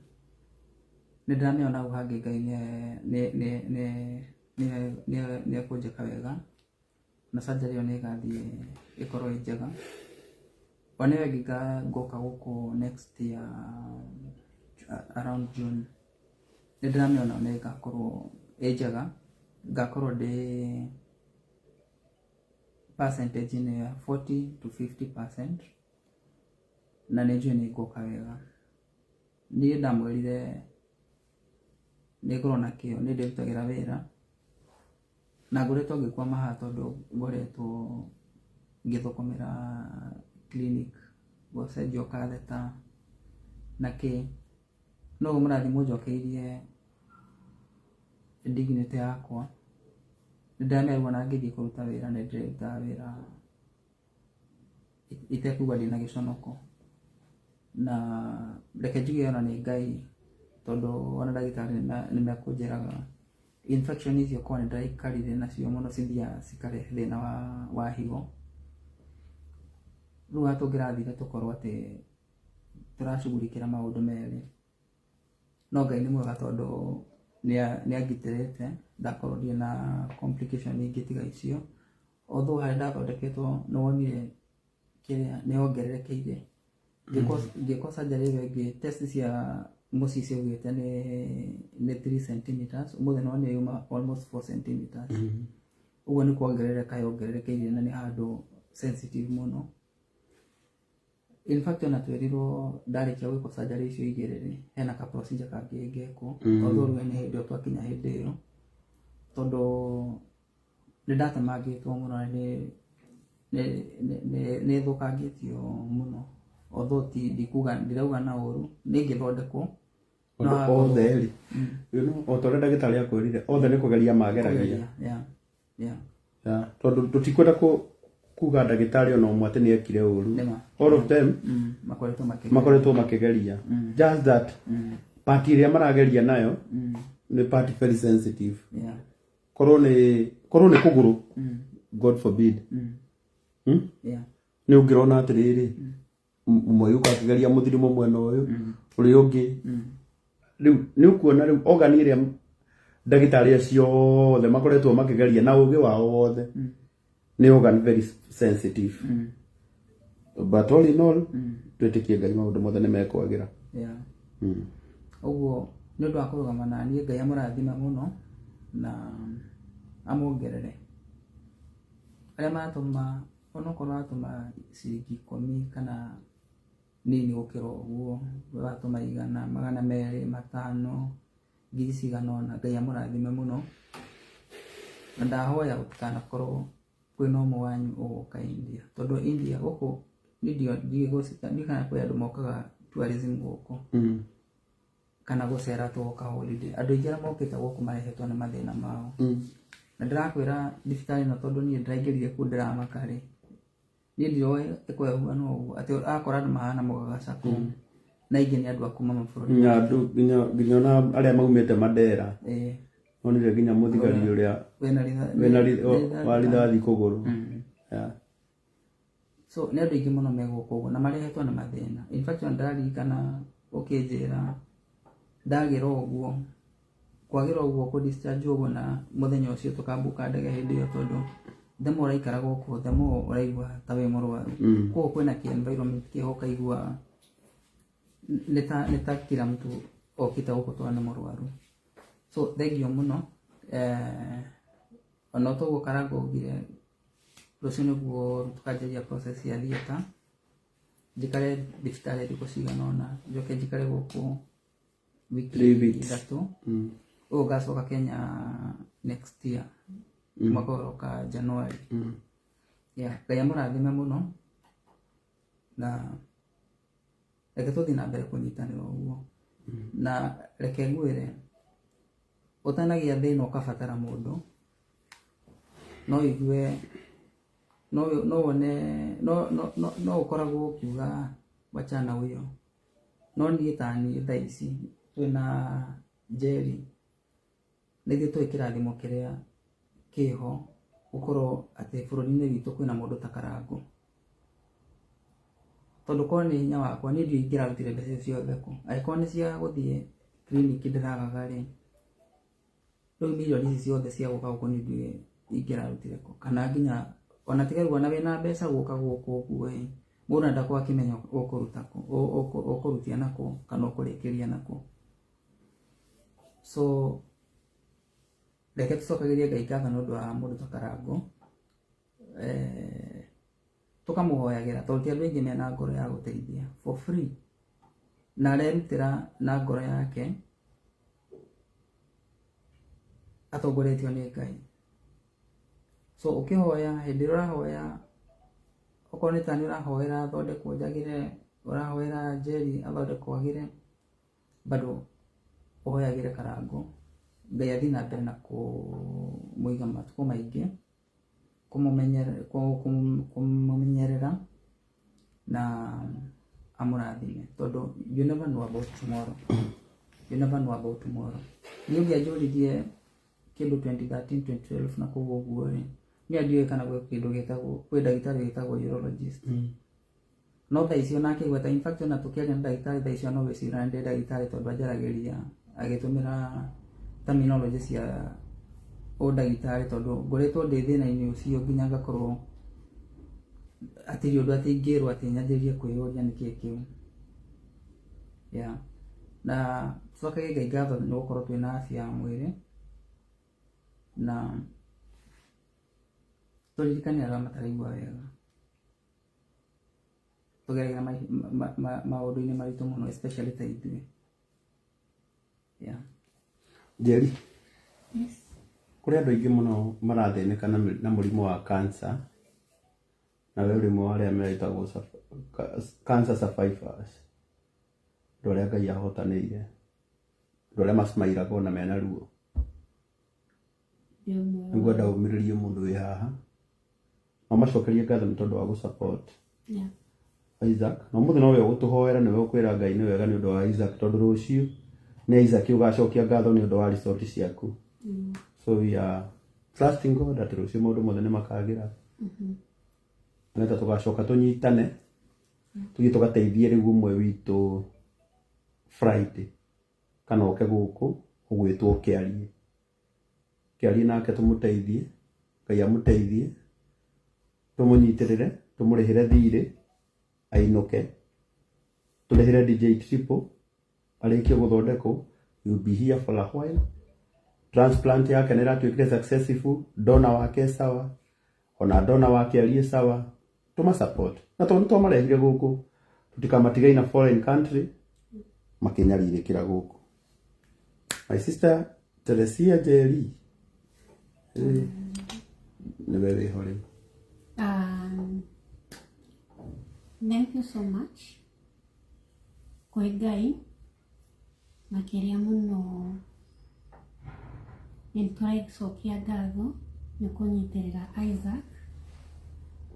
nĩ ndĩramenya ona hau hangĩ Ngai nĩ ekũnjĩka wega na surgery ĩyo nĩ ĩgathiĩ ĩkorwo ĩ njega. Ona ĩyo ĩngĩ ngoka gũkũ next year around June, nĩ ndĩramenya ona nĩ ĩgakorwo ĩ njega, ngakorwo ndĩ percentage-inĩ ya 40 to 50%, na nĩ njũĩ nĩ ngũka wega. Niĩ ndamwĩrire nĩ ngorwo na kĩo, nĩ ndĩrutagĩra wĩra na ngoretwo ngĩkwama haha tondũ ngoretwo ngĩthũkũmĩra clinic, gũcenjio catheter na kĩ. No ũguo mũrathiĩ mũnjokeirie dignity yakwa. Nĩ ndĩramerwo ona ngĩthiĩ kũruta wĩra nĩ ndĩrarutaga wĩra itekũigua ndĩna gĩconoko. Na reke njuge ona nĩ Ngai, tondũ ona ndagĩtarĩ nĩ mekũnjĩraga infection icio korwo nĩ ndĩraikarire nacio mũno cithiaga cikarehe thĩna wa higo. Rĩu haha tũngĩrathire tũkorwo atĩ tũracugurikĩra maũndũ merĩ. No Ngai nĩ mwega tondũ nĩ angitĩrĩte ndakorwo ndirĩ na complication ingĩ tiga icio. Although harĩa ndathondeketwo nĩ wonire kĩrĩa nĩ yongererekeire. Ngĩkwo surgery ĩyo ĩngĩ, test cia mũciĩ ciaugĩte nĩ 3 centimeters, ũmũthĩ nĩ wonire yuma almost 4 centimeters. Ũguo nĩ kuongerereka yongererekeire na nĩ handũ sensitive mũno. In fact ona twerirwo ndarĩkia gwĩkwo surgery icio igĩrĩ rĩ, hena ka procedure kangĩ ngekwo. Although rĩu nĩ hĩndĩ ĩyo twakinya hĩndĩ ĩyo, tondũ nĩ ndatemangĩtwo mũno na nĩ thũkangĩtio mũno. Although ti ndikuga, ndirauga na ũru, nĩ ingĩthondekwo. Tondũ othe rĩ, o ta ũrĩa ndagĩtarĩ akwĩrire, othe nĩ kũgeria mageragia. Yeah. Yeah, tondũ tũtikwenda kuga ndagĩtarĩ ona ũmwe atĩ nĩ ekire ũru. All of them makoretwo makĩgeria. Makoretwo makĩgeria. Just that part ĩrĩa marageria nayo nĩ part very sensitive. Korwo nĩ kũgũrũ, God forbid. Nĩ ũngĩrona atĩrĩrĩ, ũmwe agĩũka akĩgeria mũthirimo mwena ũyũ, ũrĩa ũngĩ. Rĩu nĩ ũkuona rĩu organ ĩrĩa ndagĩtarĩ acio othe makoretwo makĩgeria na ũgĩ wao wothe nĩ organ very sensitive. But all in all, twĩtĩkie Ngai maũndũ mothe nĩ mekwagĩra. Ũguo nĩ ũndũ wa kũrũgama na niĩ, Ngai amũrathime mũno na amuongerere. Arĩa maratũma, onokorwo maratũma ciringi 10 kana nini gũkĩra ũguo, maratũma 100, 200, 500, ngiri cigana ũna, Ngai amũrathime mũno. Na ndahoya gũtikanakorwo kwĩna ũmwe wanyu ũgũka India, tondũ India gũkũ ndiũĩ kana kwĩ andũ mokaga tourism gũkũ. Kana gũcera tũgoka holiday. Andũ aingĩ arĩa mokĩte gũkũ marehetwo nĩ mathĩna mao. Na ndĩrakwĩra thibitarĩ ĩno tondũ niĩ ndĩraingĩrire kũu ndĩramaka rĩ, niĩ ndiroĩ ĩkoragwo ĩhuana ũguo, atĩ akora andũ mahana mũgagaca kũu. Na aingĩ nĩ andũ a kuma mabũrũri. Nginya andũ, nginya ona arĩa maumĩte Mandera. Onire nginya mũthigari ũrĩa wĩna wa rithathi kũgũrũ. So nĩ andũ aingĩ mũno me gũkũ ũguo na marehetwo nĩ mathĩna. In fact ona ndĩraririkana ũkĩnjĩra ndagĩra ũguo, kwagĩra ũguo kũ discharge ũguo na mũthenya ũcio tũkambuka ndege hĩndĩ ĩyo, tondũ the more ũraikara gũkũ the more ũraigua ta wĩ mũrwaru. Koguo kwĩna kĩ environment kĩho ũkaigua nĩ ta kila mtu okĩte gũkũ tondũ nĩ mũrwaru. So thengiũ mũno. Ona toguo Karangũ augire rũciũ nĩguo tũkanjĩrĩria process ya theatre, njikare thibitarĩ thikũ cigana ũna, njoke njikare gũkũ wiki 3 weeks. ithatũ. Ũguo ngacoka Kenya next year. Mwaka ũroka January. Yeah, Ngai amũrathime mũno na reke tũthiĩ na mbere kũnyitanĩra ũguo. Na reke ngwĩre, ũtanagĩa thĩna ũkabatara mũndũ, no ũigue, no, no wone, no, no, no, no ũkoragwo ũkiuga wachana huyo. No niĩ ta niĩ thaa ici twĩna Jerry, nĩ ithuĩ tũĩ kĩrathimo kĩrĩa kĩho gũkorwo atĩ bũrũri-inĩ witũ kwĩna mũndũ ta Karangũ. Tondũ korwo nĩ hinya wakwa niĩ ndiũĩ ingĩrarutire mbeca icio ciothe kũ. Angĩkorwo nĩ cia gũthiĩ kiriniki ndĩragaga rĩ, rĩu mirioni ici ciothe cia gũka gũkũ niĩ ndiũĩ ingĩrarutire kũ. Kana nginya ona tiga rĩu ona wĩna mbeca gũka gũkũ ũguo ĩ, mũndũ ndakorwo akĩmenya ũkũruta kũ, ũkũrutia nakũ kana ũkũrĩkĩria nakũ. So reke tũcokagĩrie Ngai ngatho nĩ ũndũ wa mũndũ ta Karangũ. Tũkamũhoyagĩra tondũ ti andũ aingĩ mena ngoro ya gũteithia for free, na arerutĩra na ngoro yake atongoretio nĩ Ngai. So ũkĩhoya, hĩndĩ ĩrĩa ũrahoya, okorwo nĩ ta nĩ ũrahoera athondekwo njagĩre, ũrahoera Njeri athondekwo agĩre, bado ũhoyagĩre Karangũ Ngai athiĩ na mbere na kũmũiga matukũ maingĩ, kũmũmenyerera na amũrathime, tondũ you never know about tomorrow. You never know about tomorrow. Niĩ ũngĩanjũririe kĩndũ 2013, 2012 na kũu ũguo rĩ, niĩ ndiũĩ kana gwĩ kĩndũ gĩtagwo, kwĩ ndagĩtarĩ wĩtagwo urologist. No thaa icio nake gweta, in fact ona tũkĩaria na ndagĩtarĩ thaa icio no wĩciragia ndĩ ndagĩtarĩ tondũ anjaragĩria agĩtũmĩra terminology cia ũndagĩtarĩ, tondũ ngoretwo ndĩ thĩna-inĩ ũcio nginya ngakorwo hatirĩ ũndũ atĩ ingĩrwo atĩ nyanjĩrĩrie kwĩyũria nĩkĩĩ kĩu. Yeah. Na tũcokagie Ngai ngatho nĩ gũkorwo twĩna afya ya mwĩrĩ, na tũririkane arĩa mataraigua wega. Tũgeragĩra maũndũ-inĩ maritũ mũno, especially ta ithuĩ. Yeah. Njeri, Yes. kũrĩ andũ aingĩ mũno marathĩnĩka na mũrimũ wa cancer, na we ũrĩ ũmwe wa arĩa metagwo cancer survivors, andũ arĩa Ngai ahotanĩire, andũ arĩa macimairagwo na mena ruo. Ndĩ ũmwe wao. Nĩngwenda ũmĩrĩrie mũndũ wĩ haha na ũmacokerie ngatho nĩ tondũ wa gũ-support Yeah. Isaac. Na ũmũthĩ nowe ũgũtũhoera, nĩwe ũkwĩra Ngai nĩ wega nĩ ũndũ wa Isaac, tondũ rũciũ nĩ Isaac ũgacokia ngatho nĩ ũndũ wa result ciaku. So we are trusting God atĩ rũciũ maũndũ mothe nĩ makagĩra. Nĩgetha tũgacoka tũnyitane, tũthiĩ tũgateithie rĩu ũmwe witũ Friday, kana oke gũkũ ũgwĩtwo kĩarie. Kĩarie nake tũmũteithie, Ngai amũteithie, tũmũnyitĩrĩre, tũmũrĩhĩre thirĩ, ainũke, tũrĩhĩre DJ Triple, arĩkie gũthondekwo, he will be here for a while. Transplant yake nĩ ĩratuĩkire successful, donor wake sawa, ona donor wake arie sawa, tũma support. Na tondũ nĩ twamarehire gũkũ, tũtikamatiga in a foreign country, makĩnyarirĩkĩra gũkũ. My sister Teresia Njeri, nĩwe wĩho rĩu. Thank you so much kwĩ Ngai, makĩria mũno nĩ tũracokia ngatho nĩ kũnyitĩrĩra Isaac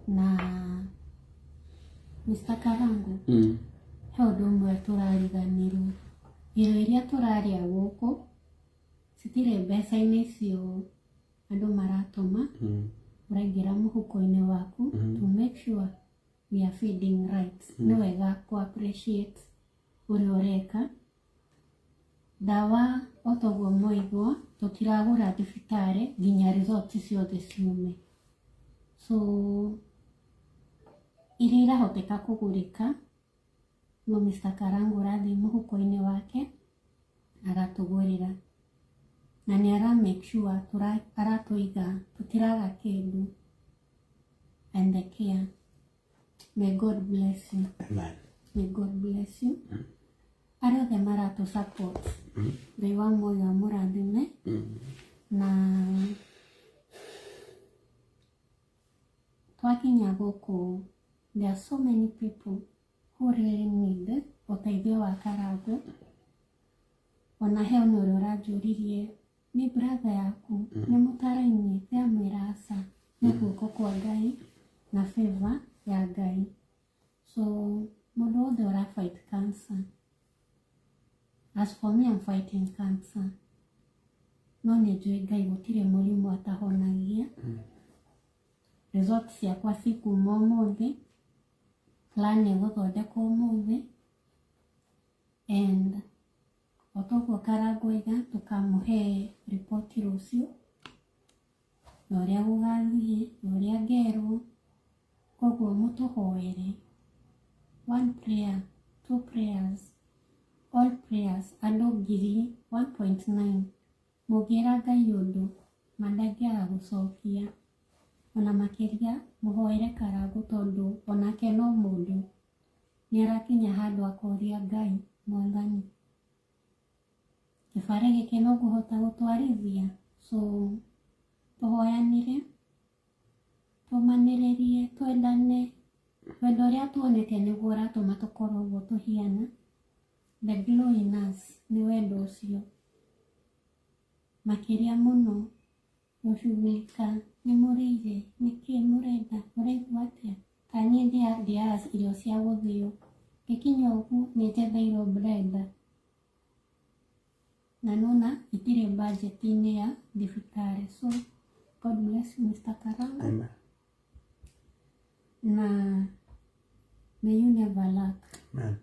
na Mr. Karangu. He ũndũ ũmwe tũrariganĩrwo, irio iria tũrarĩa gũkũ citirĩ mbeca-inĩ icio andũ maratũma, ũraingĩra mũhuko-inĩ waku to make sure we are feeding right. Nĩ wega kũ appreciate ũrĩa ũreka. Ndawa o toguo mwaigua tũtiragũra thibitarĩ nginya results ciothe ciume. So iria irahoteka kũgũrĩka, no Mr. Karangu ũrathiĩ mũhuko-inĩ wake agatũgũrĩra, na nĩ ara make sure aratũiga tũtiraga kĩndũ, and the care. May God bless you. Amen. May God bless you. Arĩa othe maratũ support, Ngai wa muoyo amũrathime. Na twakinya gũkũ, there are so many people who really need ũteithio wa Karangũ. Ona he ona ũrĩa ũranjũririe nĩ brother yaku, nĩ mũtarainie, ndamwĩra aca, nĩ guoko kwa Ngai na favor ya Ngai. So mũndũ wothe ũra fight cancer, as for me, I'm fighting cancer, no nĩ njũĩ Ngai gũtirĩ mũrimũ atahonagia. Results ciakwa cikuma ũmũthĩ. Plan ĩgũthondekwo ũmũthĩ, and o toguo Karangũ aiga tũkamũhe riboti rũciũ na ũrĩa gũgathiĩ na ũrĩa ngerwo. Koguo mũtũhoere, one prayer, two prayers, all prayers. Andũ ngiri 1.9 mũngĩra Ngai ũndũ ma ndangĩaga gũcokia. Ona makĩria mũhoere Karangũ, tondũ onake no mũndũ, nĩ arakinya handũ akoria Ngai, Mwathani, kĩbarĩ gĩkĩ no ngũhota gũtwarithia? So tũhoyanĩre, tũmanĩrĩrie, twendane. Wendo ũrĩa tuonete nĩguo ũratũma tũkorwo ũguo tũhiana. The glow in us nĩ wendo ũcio. Makĩria mũno gũcugurika nĩ mũrĩire, nĩkĩ mũrenda, mũraigua atĩa. Ta niĩ ndĩaga irio cia gũthĩo, ngĩkinya ũguo nĩ njetheirwo blender na nona itirĩ budget-inĩ ya thibitarĩ. So God bless you, Mr. Karango. Amen. Na may you never lack. Amen.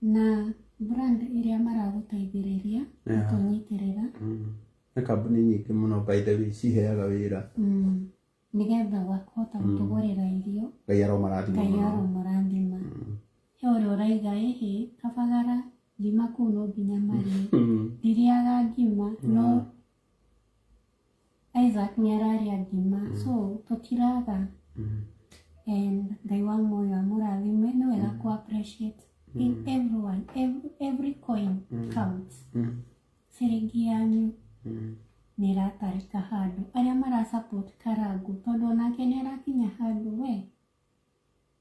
Na brand ĩrĩa maragũteithĩrĩria gũtũnyitĩrĩra. Nĩ kambuni nyingĩ mũno, by the way, ciheaga wĩra. Nĩgetha wakũhota gũtũgũrĩra irio. Ngai aromarathima Ngai mũno. Aromũrathima. He ũrĩa ũraiga ĩhĩ kabagara ngima kũu no nginya marĩe. Ndirĩaga ngima, no Isaac nĩ ararĩa ngima, so tũtiraga. And Ngai wa muoyo amũrathime. Nĩ wega ku appreciate in everyone, every coin counts. Ciringi yanyu nĩ ĩratarĩka handũ arĩa mara support Karangu, tondũ onake nĩ arakinya handũ we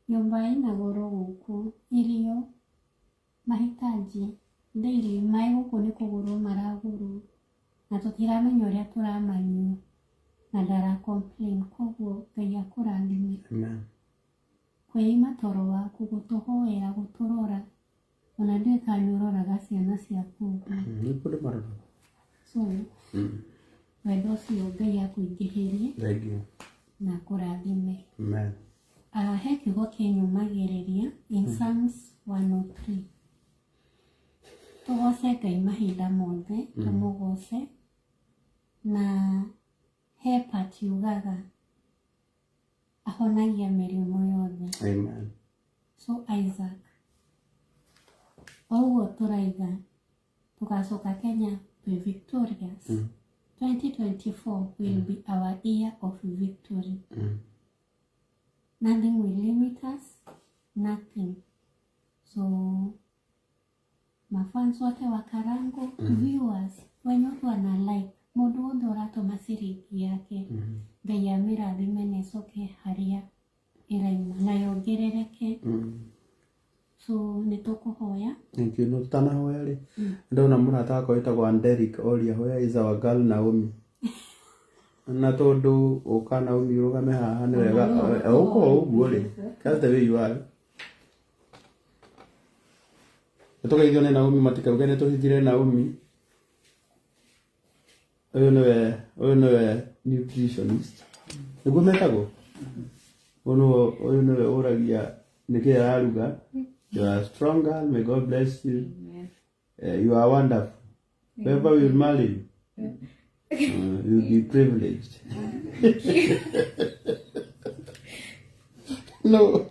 nyũmba ĩna goro gũkũ, irio, mahitaji daily, maĩ gũkũ nĩ kũgũrwo maragũrwo na tũtiramenya ũrĩa tũramanyua, na ndara complain. Koguo Ngai akũrathime. Amen. Kwĩima toro waku gũtũhoera, gũtũrora, ona ndiũĩ kana nĩ ũroraga ciana ciaku ũguo. Nĩkuo ndĩmaroraga. So wendo ũcio Ngai akũingĩhĩrie Thank you. na akũrathime. Amen. He kiugo kĩnyũmagĩrĩria in Psalms 103, tũgoce Ngai mahinda mothe, tũmũgoce. Na he part yugaga ahonagia mĩrimũ yothe. Amen. So Isaac, o ũguo tũraiga tũgacoka Kenya twĩ victorious. 2024 will be our year of victory. Nothing will limit us, nothing. So mafans wote wa Karango, viewers wenye watu wana like, mũndũ wothe ũratũma ciringi yake, Ngai amĩrathime na ĩcoke harĩa ĩraima na yongerereke. So nĩ tũkũhoya. Thank you. No tutanahoya rĩ, ndona mũrata wakwa wĩtagwo Anderik oria, "Where is our girl Naomi?" Na tondũ ũka Naomi ũrũgame haha nĩ wega ũka o ũguo rĩ, that's the way you are. Tũgeithio nĩ Naomi, matikauge nĩ tũhithire Naomi. Ũyũ nĩwe nutritionist nĩguo metagwo. Ũyũ nĩwe ũragia nĩkĩ araruga. You are a strong girl. May God bless you. Amen. You are wonderful. Whoever will marry you, you'll be privileged. No.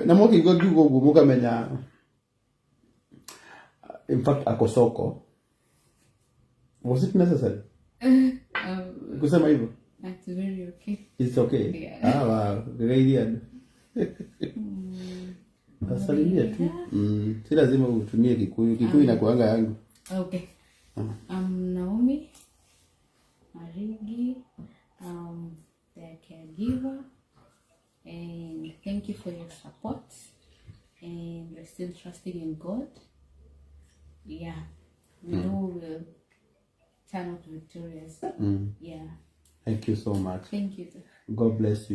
Na mũkĩigua ngiuga ũguo mũkamenya, in fact ako soko. Was it necessary kusema hivyo? That's very okay. It's okay. Yeah. Ah, wow. Gegeithia andũ. Asalimie tu. Si lazima utumie Kikuyu. Kikuyu inakuanga yangu. Okay. I'm Naomi Marigi, the caregiver, and thank you for your support. And we're still trusting in God. Yeah, we know we'll turn out victorious. Yeah, Thank you so much. thank you. God bless you.